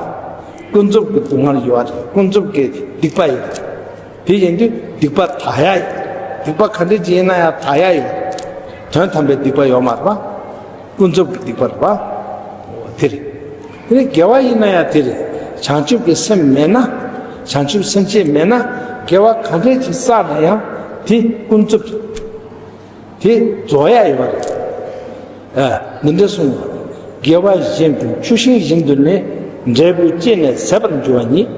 ཀུན་རྫོབ་ཀྱི་སྡུག་བསྔལ་ཡོད་རེད། ཀུན་རྫོབ་ཀྱི་སྡིག་པ་ཡོད་རེད། དེ་ཡིན་དུས་སྡིག་པ་དག་ཡ་ཡོད། སྡིག་པ་ག་འདྲ་ཅིག་ཡིན་ན་ཡང་དག་ཡ་ཡོད་རེད། དོན་དམ་པའི་སྡིག་པ་ཡོད་མ་རེད་པ། ཀུན་རྫོབ་ཀྱི་སྡིག་པ་རེད་པ། འོ་དེ་རེད། དེ་ནས་དགེ་བ་ཡིན་ན་ཡང་དེ་རེད། བྱང་ཆུབ་ཀྱི་སེམས་མེད་ན། བྱང་ཆུབ་སེམས་བསྐྱེད་མེད་ན། དགེ་བ་ག་འདྲས་ཅིག་བསགས་ན་ཡང་དེ་ཀུན་རྫོབ། དེ་རྫོགས་ཡ་ཡོད་རེད། ཨ། འདི་འདྲ་གསུངས་པ། དགེ་བ་གཞན་ཕན་ཆུ་ཤིང་བཞིན་དུ་ནི། འབྲས་བུ་སྐྱེས་ནས་ཟད་པར་འགྱུར་བ་ཉིད།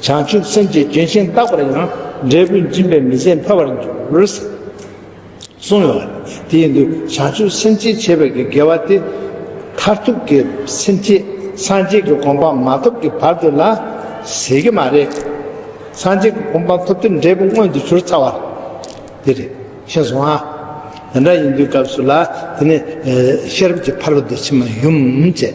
བྱང་ཆུབ་སེམས་ཀྱི་ལྗོན་ཤིང་རྟག་པར་ཡང་། འབྲས་བུ་འབྱིན་པའི་མི་ཟད་འཕེལ་བར་འགྱུར། གསུངས་ཡོད་པ་རེད། དེ་ཡིན་དུས་བྱང་ཆུབ་སེམས་བསྐྱེད་བྱས་པའི་གི་དགེ་བ་དེ། མཐར་ཐུག་གི་སེམས་བསྐྱེད་སངས་རྒྱས་ཀྱི་གོ་འཕང་མ་ཐོབ་ཀྱི་བར་དུ་ལ་ཟད་ཀྱི་མ་རེད། སངས་རྒྱས་ཀྱི་གོ་འཕང་ཐོབ་དུས་འབྲས་བུ་མངོན་དུ་གྱུར་ཚར་བ་རེད། དེ་རེད། ཤེས་སོང་ཨ། དེ་འདྲ་ཡིན་དུས་སྐབས་སུ་ལ་དེ་ནི་ཤེས་རབ་ཀྱི་ཕ་རོལ་ཏུ་ཕྱིན་པ་ཡུམ་བྱས།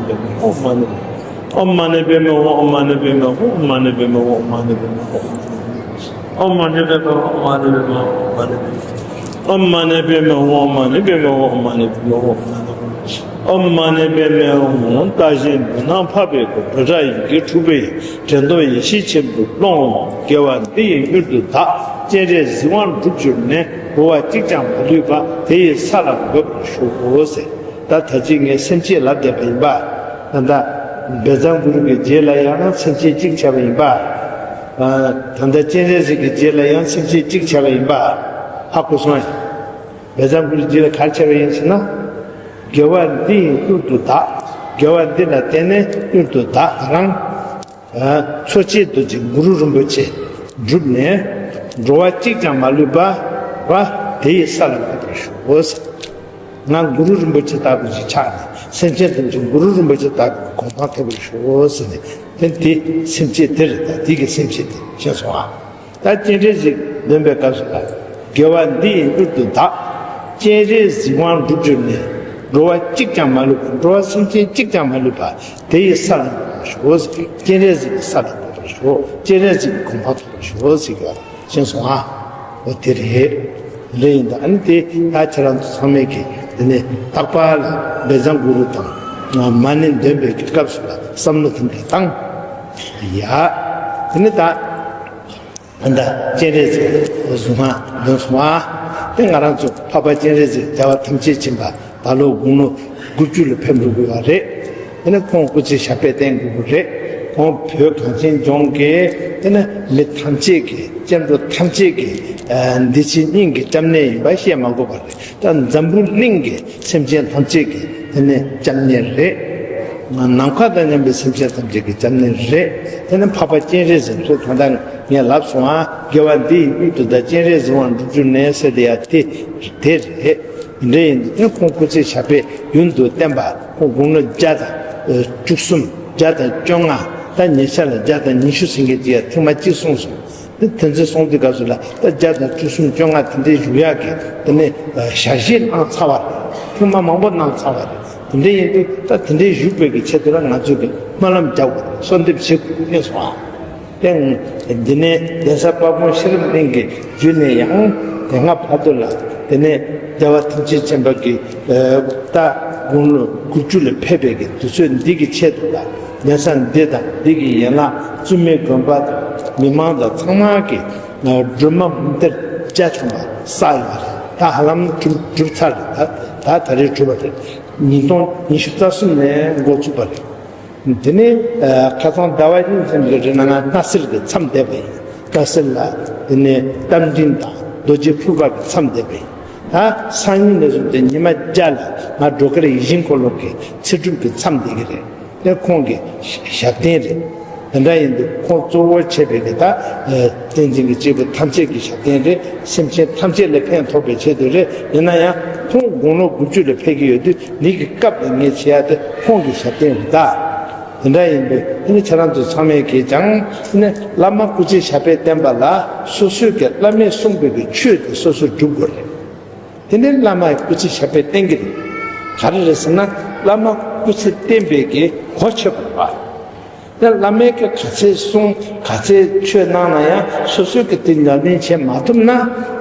ནི་པདྨེ་ཧཱུྃ། ཨོཾ་མ་ཎི་པདྨེ་ཧཱུྃ། ཨོཾ་མ་ཎི་པདྨེ་ཧཱུྃ། ཨོཾ་མ་ཎི་པདྨེ་ཧཱུྃ། ཨོཾ་མ་ཎི་པདྨེ་ཧཱུྃ། ཨོཾ་མ་ཎི་པདྨེ་ཧཱུྃ། ཨོཾ་མ་ཎི་པདྨེ་ཧཱུྃ། ཨོཾ་མ་ཎི་པདྨེ་ཧཱུྃ། ཨོཾ་མ་ཎི་པདྨེ་ཧཱུྃ། ཨོཾ་མ་ཎི་པདྨེ་ཧཱུྃ། ཨོཾ་མ་ཎི་པདྨེ་ཧཱུྃ། ཨོཾ་མ་ཎི་པདྨེ་ཧཱུྃ། བརྟག་གཞི་འདོད་སྣམ་འཕགས་པའི་སྐུ། བཛྲ་ཡི་གེ་དྲུག་པའི་དྲན་རྟོག་ཡེ་ཤེས་ཆེན་པོའི་ཀློང་། དགེ་བ་འདི་ཡིས་མྱུར་དུ་བདག། སྤྱན་རས་གཟིགས་དབང་འགྲུབ་གྱུར་ནས། འགྲོ་བ་གཅིག་ཀྱང་མ་ལུས་པ། དེ་ཡི་ས་ལ་འགོད་པར་ཞུ། ཟེར། ད་ད་ཅི་ངས་སེམས་བསྐྱེད་ལབ་བསྡད་པ་ཡིན་པ། ད་ལྟ་བཛྲ་གུ་རུ་གི་རྗེས་ལ་ཡང་སེམས་བསྐྱེད་གཅིག་བྱས་པ་ཡིན་པ། ད་ལྟ་སྤྱན་རས་གཟིགས་ཀྱི་རྗེས་ལ་ཡང་སེམས་བསྐྱེད་གཅིག་བྱས་པ་ཡིན་པ། ཧ་གོ་སོང་ཡ། བཛྲ་གུ་རུ་རྗེས་ལ་ག་རེ་བྱས་པ་ཡིན་ཟེར་ན། དགེ་བ་འདི་ཡིས་མྱུར་དུ་བདག། དགེ་བ་འདི་ལ་བརྟེན་ནས་མྱུར་དུ་བདག་ང་རང་། འཚོ་བྱེད་རྡོ་རྗེ་གུ་རུ་རིན་པོ་ཆེ་བསྒྲུབས་ནས། འགྲོ་བ་གཅིག་ཀྱང་མ་ལུས་པ། བ། དེ་ཡི་ས་ལ་འགོད་པར་ཞུ། ང་གུ་རུ་རིན་པོ་ཆེ་ལྟ་བུ་ཞིག་ཆགས་ནས། སེམས་ཅན་ཐམས་ཅད་གུ་རུ་རིན་པོ་ཆེ་ལྟ་བུའི་གོ་འཕང་ཐོབ་པར་ཞུ་ཟེར་ནས། དེ་དེ་སེམས་བསྐྱེད་དེ་རེད། ད་དེ་གི་སེམས་བསྐྱེད་དེ་ཤེས་སོང་ཨ། ད་སྤྱན་རས་གཟིགས་འདོན་པའི་སྐབས་སུ་ལ། དགེ་བ་འདི་ཡིས་མྱུར་དུ་བདག། སྤྱན་རས་གཟིགས་དབང་འགྲུབ་གྱུར་ནས། འགྲོ་བ་གཅིག་ཀྱང་མ་ལུས་པ། འགྲོ་བ་སེམས་ཅན་གཅིག་ཀྱང་མ་ལུས་པ། དེ་ཡི་ས་ལ་འགོད་པར་ཞུ། སྤྱན་རས་གཟིགས་ཀྱི་ས་ལ་འགོད་པར་ཞུ། སྤྱན་རས་གཟིགས་ཀྱི་གོ་འཕང་ཐོབ་པར་ཞུ་ཟེར་གྱི་བ་ཤེས་སོང་ཨ། འོ་དེ་རེད། ལེ་ཡིན་ད། ཨ་ནི་དེ་ད་ཁྱེད་རང་ཚོ་ཚང་མས་ཀྱི་དེ་ནས་རྟག་པར་ལ་བཛྲ་གུ་རུ་དང་ མ་ཎི་འདོན་པའི་གི་སྐབས་སུ་ལ་བསམ་བློ་དེ་འདྲ་བཏང་། ཡ། དེ་ནི་ད། ད་ལྟ་སྤྱན་རས་གཟིགས་གཟུངས་སྔགས་འདོན་སོང་བ། དེ་ང་རང་ཚོ་འཕགས་པ་སྤྱན་རས་གཟིགས་རྒྱལ་བ་ཐམས་ཅད་མཁྱེན་པ་ད་ལོ་དགུང་ལོ་དགུ་བཅུ་ལ་ཕེབས་འགྲོ་དགོས་པ་རེད། དེ་ནི་ཁོང་སྐུ་ཚེ་ཞབས་པད་བརྟན་དགོས་ཀྱི་རེད། ཁོང་བོད་གངས་ཅན་ལྗོངས་ཀྱི་དེ་ནི་མི་ཐམས་ཅད་ཀྱི་སྐྱེ་འགྲོ་ཐམས་ཅད་ཀྱི་འདི་ཕྱི་གཉིས་ཀྱི་སྐྱབས་གནས་ཡིན་པ་བཤད་མ་དགོས་པ་རེད། ད་འཛམ་བུ་གླིང་གི་སེམས་ཅན་ཐམས་ཅད་ཀྱི་དེ་ནས་སྐྱབས་གནས་རེད། ནམ་མཁའ་དང་མཉམ་པའི་སེམས་ཅན་ཐམས་ཅད་ཀྱི་སྐྱབས་གནས་རེད། དེ་ནས་འཕགས་པ་སྤྱན་རས་གཟིགས་རེད། ད་ལྟ་ངས་ལབ་སོང་ཨ། དགེ་བ་འདི་ཡི་དབྱིངས་སུ་བདག་སྤྱན་རས་གཟིགས་དབང་འགྲུབ་གྱུར་ནས་ཟེར་དེ་ཡ་དེ་དེ་རེད། དེ་འདྲ་ཡིན་དུས་ཁོང་སྐུ་ཚེ་ཞབས་པད་ཡུན་དུ་བརྟན་པ། ཁོང་དགུང་ལོ་བརྒྱ་དང་བཅུ་གསུམ། བརྒྱ་དང་བཅོ་ལྔ། ད་ཉེ་ཆར་ལ་བརྒྱ་དང་ཉི་ཤུ་ཟིན་མཁན་ཅིག་ཡ་ཐེངས་མ་གཅིག་གསུངས་སོང་། དེ་དེ་ཚོ་གསུངས་དུས་སྐབས་སུ་ལ་ད་བརྒྱ་དང་བཅུ་གསུམ་བཅོ་ལྔ་དེ་འདྲའི་བཞུགས་ཡག་གི་དེ་ནས་ཞལ་བཞེས་གནང་ཚར་བ་རེད། ཐེངས་མ་མང་པོ་གནང་ཚར་བ་རེད། དེ་འདྲ་ཡིན་དུས་ད་དེ་འདྲའི་བཞུགས་པའི་གི་ཆེད་དུ་ལ་ང་ཚོས་གི་སྨོན་ལམ་རྒྱག་དགོས་རེད། གསོལ་འདེབས་བྱེད་དགོས་རེད་སོང་ཨ། དེ་འདི་ནས་གདན་ས་དཔལ་སྤུངས་ཤེས་རབ་གླིང་གི་བརྒྱུད་ནས་ཡང་དེ་སྔ་བར་དུ་ལ་དེ་ནས་རྒྱལ་བ་ཐམས་ཅད་མཁྱེན་པ་གི་ད་དགུང་ལོ་དགུ་བཅུ་ལ་ཕེབས་པའི་གི་དུས་ཚོད་འདི་གི་ཆེད་དུ་ལ། གདན་ས་འདི་དང་འདི་གི་ཡན་ལག་བཙུན་མའི་དགོན་པ་དང་མི་མང་དང་ཚང་མ་གི་སྒྲོལ་མ་མུ་གཏེར་རྒྱ་ཆེན་པོ་བསགས་ཡོད་རེད། ད་ཧ་ལམ་གྲུབ་གྲུབ་ཚར་རེད། ད་ད་ད་རེས་གྲུབ་པ་རེད། ཉིས་སྟོང་ཉི་ཤུ་རྩ་གསུམ་ནས་འགོ་ཚུགས་པ་རེད། དེ་ནས་ཁ་སང་ཟླ་བ་གཉིས་ཙམ་གྱི་རིང་ལ་ང་སྣ་སེལ་གྱི་མཚམས་བསྡད་པ་ཡིན། སྣ་སེལ་ལ་དེ་ནས་རྟ་མགྲིན་དང་རྡོ་རྗེ་ཕུར་པ་གི་མཚམས་བསྡད་པ་ཡིན། ད་སང་ཉིན་ནས་བཟུང་སྟེ་ཉི་མ་བརྒྱ་ལ་ང་སྒྲོལ་དཀར་ཡིད་བཞིན་འཁོར་ལོ་གི་ཚེ་སྒྲུབ་ཀྱི་མཚམས་བསྡད་ཀྱི་རེད། དེ་ཁོང་གི་ཞབས་བརྟན་རེད། དེ་འདྲ་ཡིན་དུས་ཁོང་གཙོ་བོར་བྱས་པའི་གི་ད་བསྟན་འཛིན་གྱི་སྐྱེས་བུ་ཐམས་ཅད་ཀྱི་ཞབས་བརྟན་རེད། སེམས་ཅན་ཐམས་ཅད་ལ་ཕན་ཐོགས་པའི་ཆེད་དུ་རེད། ཡིན་ན་ཡང་ཁོང་དགུང་ལོ་དགུ་བཅུ་ལ་ཕེབས་ཀྱི་ཡོད་དུས་འདི་གི་སྐབས་ལ་ངས་བྱེད་ཡ་དེ་ཁོང་གི་ཞབས་བརྟན་རེད་ད། དེ་འདྲ་ཡིན་དུས་དེ་ནི་ཁྱེད་རང་ཚོ་ཚང་མས་གིས་ཀྱང་དེ་ནི་བླ་མ་སྐུ་ཚེ་ཞབས་པད་བརྟན་པ་ལ་སོ་སོའི་གི་བླ་མས་གསུངས་པའི་གི་ཆོས་དེ་སོ་སོས་སྒྲུབ་དགོས་རེད། དེ་ནས་བླ་མའི་སྐུ་ཚེ་ཞབས་པད་བརྟན་གྱི་རེད། ག་རེ་རེད་ཟེར་ན་བླ་མ་སྐུ་ཚེ་བརྟན་པའི་གི་གོ་ཆོད་པ་རེད་པ། དེ་བླ་མའི་གི་ག་ཚད་གསུང་ག་ཚད་ཆོས་གནང་ན་ཡང་སོ་སོའི་གི་དེ་ཉམས་ལེན་བྱེད་མ་ཐུབ་ན་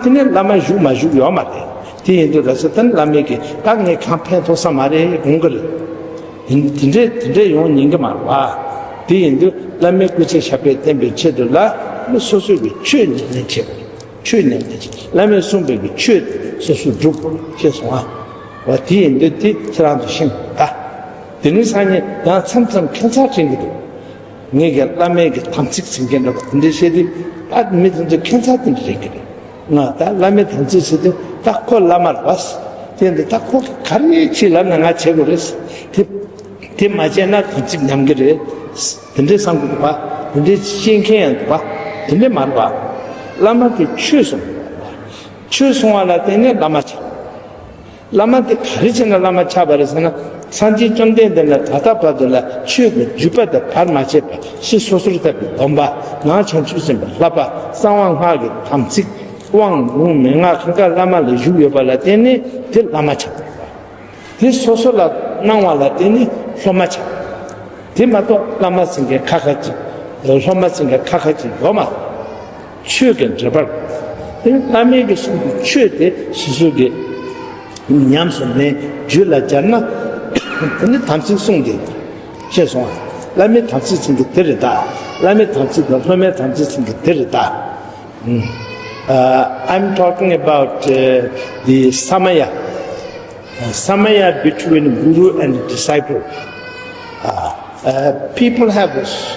དེ་ནས་བླ་མ་བཞུགས་མ་བཞུགས་ཡོད་མ་རེད། དེ་ཡིན་དུས་ག་ཚོད་དེ་ནས་བླ་མའི་གི་ད་ངས་གང་ཕན་ཐོགས་ས་མ་རེད་དགོངས་ཀྱི་རེད། དེ་དེ་འདྲས་དེ་འདྲས་ཡོང་ཉན་གི་མ་རེད་པ། དེ་ཡིན་དུས་བླ་མའི་སྐུ་ཚེ་ཞབས་པད་བརྟན་པའི་ཆེད་དུ་ལ་སོ་སོའི་གི་ཆོས་ཉམས་ལེན་བྱེད་དགོས། ཆོས་ཉམས་ལེན་བྱེད། བླ་མས་གསུངས་པའི་གི་ཆོས་དེ་སོ་སོས་སྒྲུབ་དགོས་ཞེས་གསུངས་ཨ། འོ་དེ་ཡིན་དུས་དེ་ཁྱེད་རང་ཚོ་ཤེས་དགོས་ད། དེ་ནས་སང་ཉིན་ཡང་མཚམས་མཚམས་ཁྱད་མཚར་དྲན་གྱི་འདུག་ངས་ཀྱང་བླ་མའི་གི་དམ་ཚིག་ཟེར་མཁན་འདྲ་པོ་དེ་འདྲ་བཤད་དུས་ད་མི་དེ་ཚོ་ཁྱད་མཚར་དེ་འདྲ་དྲན་གྱི་རེད། ང་ད་བླ་མའི་དམ་ཚིག་ཟེར་དུས་ད་ཁོ་བླ་མ་རེད་པ། དེ་འདི་ད་ཁོ་ག་རེ་བྱེད་ལབ་ན་ང་བྱེད་དགོས་རེད། དེ་དེ་མ་བྱས་ན་དམ་ཚིག་ཉམས་ཀྱི་རེད། དེ་འདྲའི་བསམ་གྱི་འདུག་པ། དེ་འདྲའི་ཤེས་མཁན་ཡང་འདུག་པ། དེ་འདྲའི་མ་རེད་པ། བླ་མ་གིས་ཆོས་གསུངས། ཆོས་གསུང་བ་ལ་བརྟེན་ནས་བླ་མ་ཆགས། བླ་མ་དེ་ག་རེ་བྱས་ན་བླ་མ་ཆགས་པ་རེད་ཟེར་ན། སངས་རྒྱས་བཅོམ་ལྡན་འདས་ལ་ད་ལྟ་བར་དུ་ལ་ཆོས་ཀྱི་བརྒྱུད་པ་དེ་བར་མ་ཆད་པར་ཕྱི་སོ་སོར་བརྟགས་པའི་སྡོམ་པ། ནང་བྱང་ཆུབ་སེམས་དཔའི་བསླབ་པ། གསང་བ་སྔགས་ཀྱི་དམ་ཚིག་དབང་ལུང་མན་ངག་གང་ག་བླ་མ་ལ་བཞུགས་ཡོད་པ་ལ་བརྟེན་ནས་དེ་བླ་མ་ཆགས་པ་རེད། དེ་སོ་སོ་ལ་གནང་བ་ལ་བརྟེན་ནས་སློབ་མ་ཆགས། དེ་མ་གཏོགས་བླ་མ་ཟེར་མཁན་ཁ་ཁ་ཅིག་སློབ་མ་ཟེར་མཁན་ཁ་ཁ་ཅིག་ཡོད་མ་རེད། ཆོས་ཀྱི་འབྲེལ་པར། དེ་བླ་མའི་གི་གསུང་གི་ཆོས་དེ་སོ་སོ་གི་ཉམས་སུ་ལེན་རྒྱུད་ལ་སྦྱར་ན། དེ་ནི་དམ་ཚིག་གསུངས་ཏེ་ཤེས་སོང་བ། བླ་མའི་དམ་ཚིག་ཟེར་མཁན་དེ་རེད་ད། བླ་མའི་དམ་ཚིག་དང་སློབ་མའི་དམ་ཚིག་ཟེར་མཁན་དེ་རེད་ད། Uh, I'm talking about uh, the samaya, uh, samaya between guru and disciple. Uh, uh, people have s-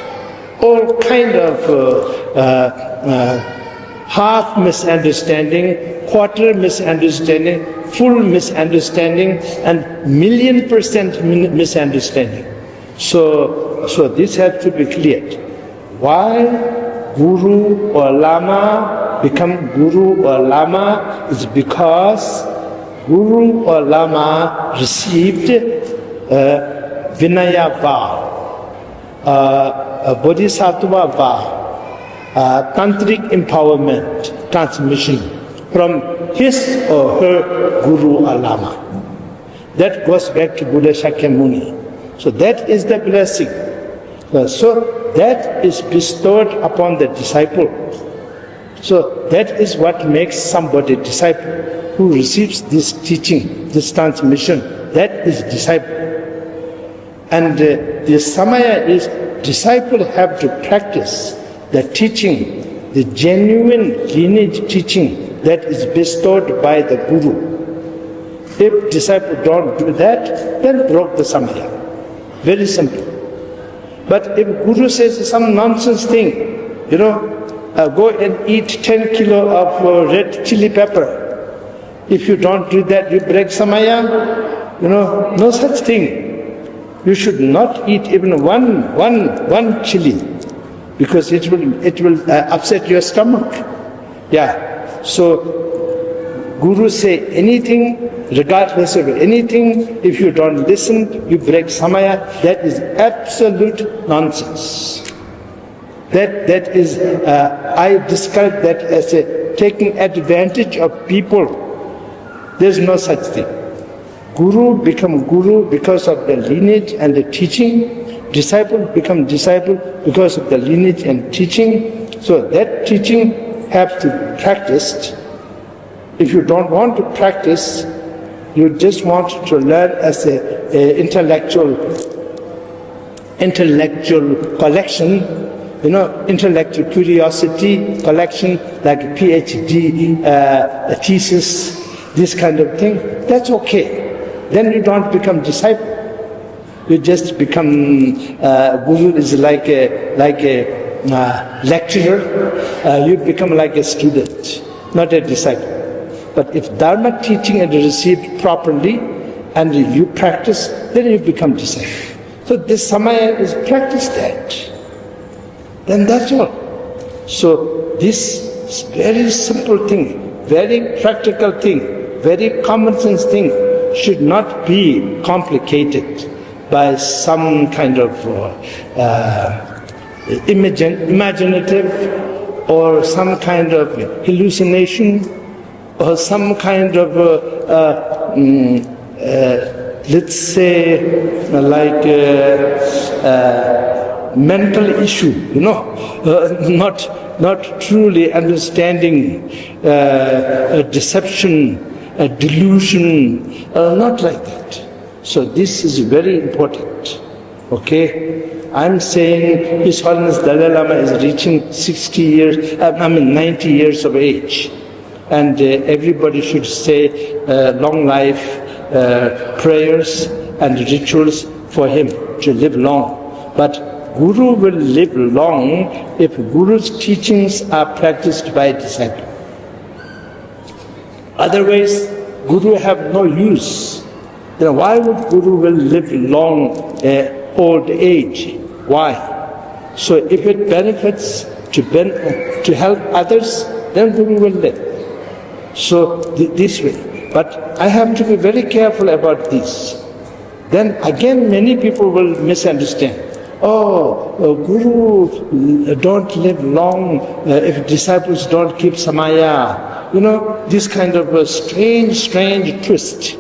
all kind of uh, uh, uh, half misunderstanding, quarter misunderstanding, full misunderstanding, and million percent min- misunderstanding. So, so this has to be cleared. Why Guru or Lama become Guru or Lama is because Guru or Lama received a Vinaya vow, a, a Bodhisattva vow, a tantric empowerment transmission from his or her Guru or Lama. That goes back to Buddha Shakyamuni. So that is the blessing. Uh, so that is bestowed upon the disciple. So that is what makes somebody disciple who receives this teaching, this transmission. That is disciple. And uh, the samaya is disciple have to practice the teaching, the genuine lineage teaching that is bestowed by the guru. If disciple don't do that, then broke the samaya. Very simple. But if guru says some nonsense thing, you know, uh, go and eat ten kilo of uh, red chili pepper. If you don't do that, you break samaya. You know, no such thing. You should not eat even one, one, one chili, because it will, it will uh, upset your stomach. Yeah. So guru say anything, regardless of anything, if you don't listen, you break samaya. That is absolute nonsense. That, that is, uh, I describe that as a taking advantage of people. There's no such thing. Guru become guru because of the lineage and the teaching. Disciple become disciple because of the lineage and teaching. So that teaching have to be practiced. If you don't want to practice, you just want to learn as a, a intellectual, intellectual collection, you know, intellectual curiosity collection, like a P H D uh, a thesis, this kind of thing. That's okay. Then you don't become disciple. You just become uh, guru is like a like a uh, lecturer. Uh, you become like a student, not a disciple. But if dharma teaching is received properly and you practice, then you become disciple. So this samaya is practice that. Then that's all. So this very simple thing, very practical thing, very common sense thing should not be complicated by some kind of uh, uh, imagine, imaginative or some kind of hallucination or some kind of, uh, uh, mm, uh, let's say, uh, like uh, uh, mental issue, you know, uh, not not truly understanding uh, a deception, a delusion, uh, not like that. So this is very important. Okay, I'm saying His Holiness Dalai Lama is reaching sixty years, uh, I mean ninety years of age, and uh, everybody should say uh, long life uh, prayers and rituals for him to live long. But Guru will live long if Guru's teachings are practiced by disciples. Otherwise, Guru have no use. Then why would Guru will live long uh, old age? Why? So if it benefits to ben- to help others, then Guru will live. So th- this way. But I have to be very careful about this. Then again, many people will misunderstand. Oh, uh, Guru uh, don't live long uh, if disciples don't keep samaya. You know, this kind of a strange, strange twist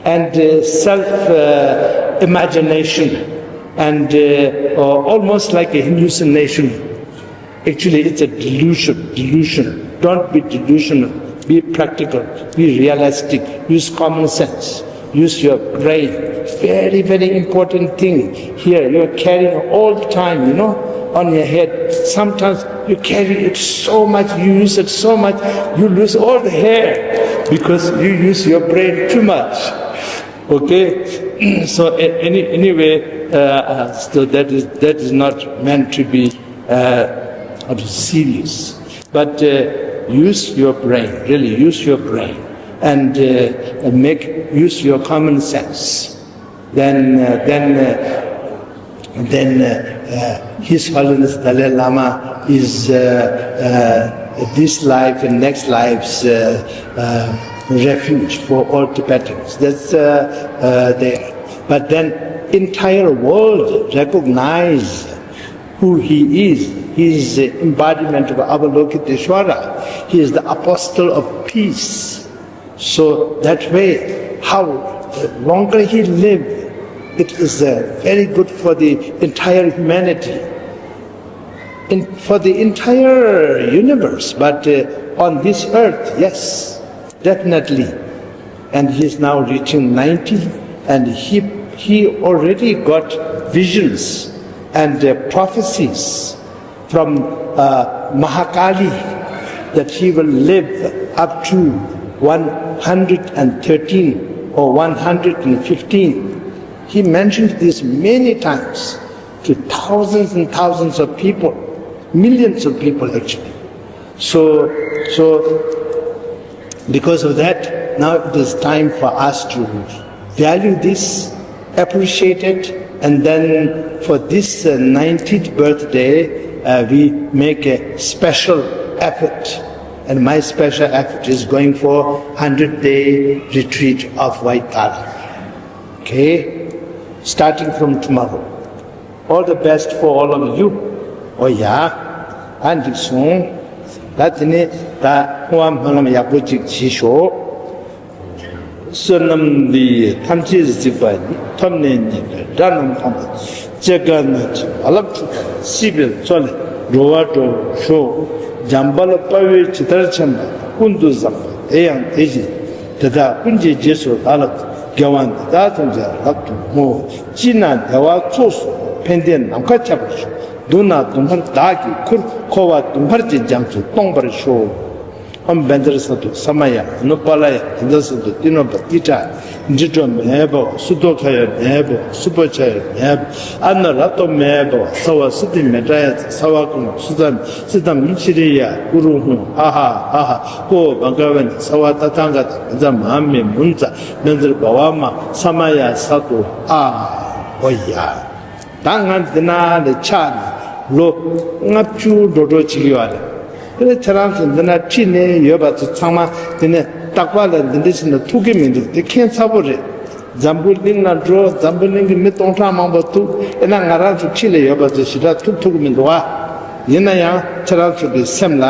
and uh, self uh, imagination and uh, uh, almost like a hallucination. Actually, it's a delusion. Delusion. Don't be delusional. Be practical. Be realistic. Use common sense. Use your brain. Very, very important thing here. You're carrying all the time, you know, on your head. Sometimes you carry it so much, you use it so much, you lose all the hair because you use your brain too much. Okay? So, a- any, anyway, uh, uh, so that is, that is not meant to be uh, of serious. But uh, use your brain, really use your brain, and uh, make use your common sense. Then, uh, then, uh, then uh, uh, His Holiness Dalai Lama is uh, uh, this life and next life's uh, uh, refuge for all Tibetans. That's uh, uh, there. But then entire world recognize who he is. He is the embodiment of Avalokiteshvara. He is the apostle of peace. So that way, how the longer he live, it is uh, very good for the entire humanity. In, for the entire universe, but uh, on this earth, yes, definitely. And he is now reaching ninety, and he He already got visions and uh, prophecies from uh, Mahakali that he will live up to one hundred thirteen or one hundred fifteen. He mentioned this many times to thousands and thousands of people, millions of people actually. So, so because of that, now it is time for us to value this, appreciate it, and then for this uh, nineteenth birthday, uh, we make a special effort. And my special effort is going for one hundred day retreat of White Tara. Okay? Starting from tomorrow. All the best for all of you. Oh yeah. ཨ་འགྲིག་སོང་། ད་དེ་ནས་ད་སྐུ་ངོ་སྨོན་ལམ་ཡག་པོ་ཅིག་བྱེད་ཤོག། བསོད་ནམས་འདི་ཡིས་ཐམས་ཅད་གཟིགས་པ་ཉིད། ཐོབ་ནས་ཉེས་པའི་དགྲ་རྣམས་ཕམ་པ། སྐྱེ་རྒ་ན་འཆིའི་རྦ་རླབས་འཁྲུགས་པ། སྲིད་པའི་མཚོ་ལས་འགྲོ་བ་སྒྲོལ་བར་ཤོག། འཇམ་དཔལ་དཔའ་བོས་ཇི་ལྟར་མཁྱེན་པ་དང་། ཀུན་ཏུ་བཟང་པོ་དེ་ཡང་དེ་བཞིན་ཏེ། དེ་དག་ཀུན་གྱི་རྗེས་སུ་བདག་སློབ་ཅིང་། དགེ་བ་འདི་དག་ཐམས་ཅད་རབ་ཏུ་བསྔོ། སྐྱིད་ན་བདེ་བ་ཚོགས་སུ་ཕན་བདེ་ནམ་མཁའ་ཁྱབ་པར་ཤོག། སྡུག་ན་སྡུག་བསྔལ་བདག་གིས་ཁུར། འཁོར་བ་དུད་འཕར་གྱི་རྒྱ་མཚོ་སྟོངས་པར་ཤོག། ཨོཾ་བཛྲ་སཏྭ་ས་མ་ཡ། ཨ་ནུ་པཱ་ལ་ཡ། བཛྲ་སཏྭ་ཏི་ནུ་པ་ཏི་ཏྲ། འདྲེ་གྲོགས་མེད་པའོ། སུ་ཏོ་ཁ་ཡོ་མེད་པའོ། སུ་པོ་ཆ་ཡོ་མེད་པའོ། ཨ་ནུ་ར་ཏོ་མེད་པའོ། ས་བ་སུ་ཏི་མེ་ཏྲ་ཡ་ཙ། ས་བ་ཀུ་མ་སུ་ཙ་མི་སི་ཏ་མི་ཤི་རི་ཡ། ཀུ་རུ་ཧུ་ཧ་ཧ་ཧ་ཧ། ཀོ་བ་ག་བ་ནི། ས་བ་ཏ་ཐ་ག་ཏ། བཛྲ་མ་མི་མུ་ཙ། བཛྲ་བ་བ་མ། ས་མ་ཡ་ས་ཏོ། ཨ། ཨོ་ཡ། ད་ང་འདི་ན་ལ་ཆགས་ནས་ལོ་ལྔ་བཅུ་འགྲོ་འགྲོ་བྱེད་ཀྱི་ཡོད་རེད། དེ་ནས་ཁྱེད་རང་ཚོ་འདི་ན་ཁྲིད་ནས་ཡོད་པ་ཚོ་ཚང་མ་དེ་ནས་རྟག་པར་ལ་འདི་འདྲ་བྱས་ན་ཐུག་གི་མི་འདུག། དེ་ཁྱད་མཚར་པོ་རེད། འཛམ་བུ་གླིང་ལ་འགྲོ། འཛམ་བུ་གླིང་གི་མི་སྟོང་ཕྲག་མང་པོ་ཐུག། ཨེ་ན་ང་རང་ཚོ་ཁྲིད་ལ་ཡོད་པ་ཚོ་ཞེ་དྲག་ཐུག་ཐུབ་ཀྱི་མི་འདུག་ཨ། ཡིན་ན་ཡང་ཁྱེད་རང་ཚོ་གི་སེམས་ལ་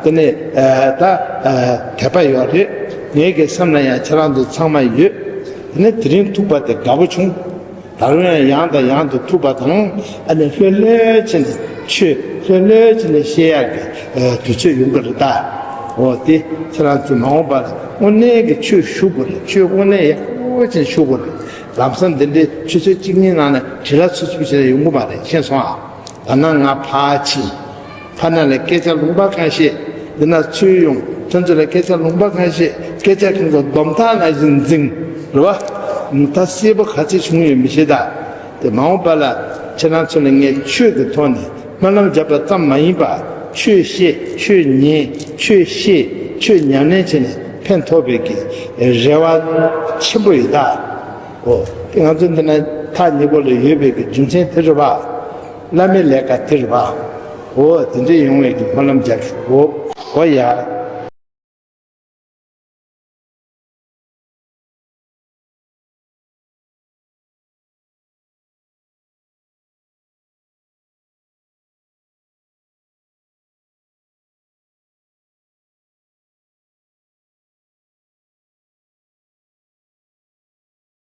དེ་ནས་ཨ་ད་ཨ་དད་པ་ཡོད་རེད། ངའི་གི་སེམས་ལ་ཡང་ཁྱེད་རང་ཚོ་ཚང་མ་ཡོད། དེ་ནས་དེ་རིང་ཐུག་པ་དེ་དགའ་པོ་བྱུང་། ད་རུང་ཡང་ཡང་དང་ཡང་དུ་ཐུག་པ་དང་། ཨ་ནི་ལྷོད་ལྷོད་བྱས་ནས་ཆོས་ལྷོད་ལྷོད་བྱས་ནས་བཤད་ཡག་གི་ཨ་དུས་ཚོད་ཡོང་གི་རེད་ད། འོ་དེ་ཁྱེད་རང་ཚོས་མ་འོངས་པར་དངོས་གནས་ཀྱི་ཆོས་ཞུ་དགོས་རེད། ཆོས་དངོས་གནས་ཡག་པོ་བྱས་ནས་ཞུ་དགོས་རེད། ལམ་སང་འདི་འདྲའི་ཆུ་ཚོད་གཅིག་གཉིས་ནང་ནས་དྲི་ར་ཚུབ་ཚུབ་བྱས་ནས་ཡོང་གི་མ་རེད། ཤེས་སོང་ཨ། ད་ནང་ང་ཕར་ཕྱིན། ཕར་ནང་ལ་སྐད་ཆ་ལུང་པ་གང་བཤད། འདི་ན་ཚུར་ཡོང་། ཁྱོད་ཚོ་ལ་སྐད་ཆ་ལུང་པ་གང་བཤད། སྐད་ཆ་གང་ཚོ་སྡོམ་ཐག་ནང་བཞིན་འཛིང་། རེད་བ། ད་གསལ་པོ་ག་ཚོད་བྱུང་ཡོད་མི་ཤེས་ད། དེ་མ་འོངས་པ་ལ་ཁྱེད་རང་ཚོ་ལ་ངས་ཆོས་ཀྱི་ཐོག་ནས་སྨོན་ལམ་བརྒྱབ་པ་ཙམ་མ་ཡིན་པ། ཆོས་བཤད། ཆོས་ཉན། ཆོས་བཤད། ཆོས་ཉམས་ལེན་བྱས་ནས་ཕན་ཐོགས་པའི་གི་རེ་བ་ཆེན་པོ་ཡོད་ད། འོ། དེ་ང་ཚོ་འདི་ན་ཐག་ཉེ་པོ་ལ་ཡོད་པའི་གི་རྒྱུ་མཚན་དེ་རེད་བ། བླ་མའི་ལས་ཀ་དེ་རེད་བ། འོ། དེ་འདྲ་ཡོང་བའི་གི་སྨོན་ལམ་རྒྱབ་ཤོག། འོ་ཡ།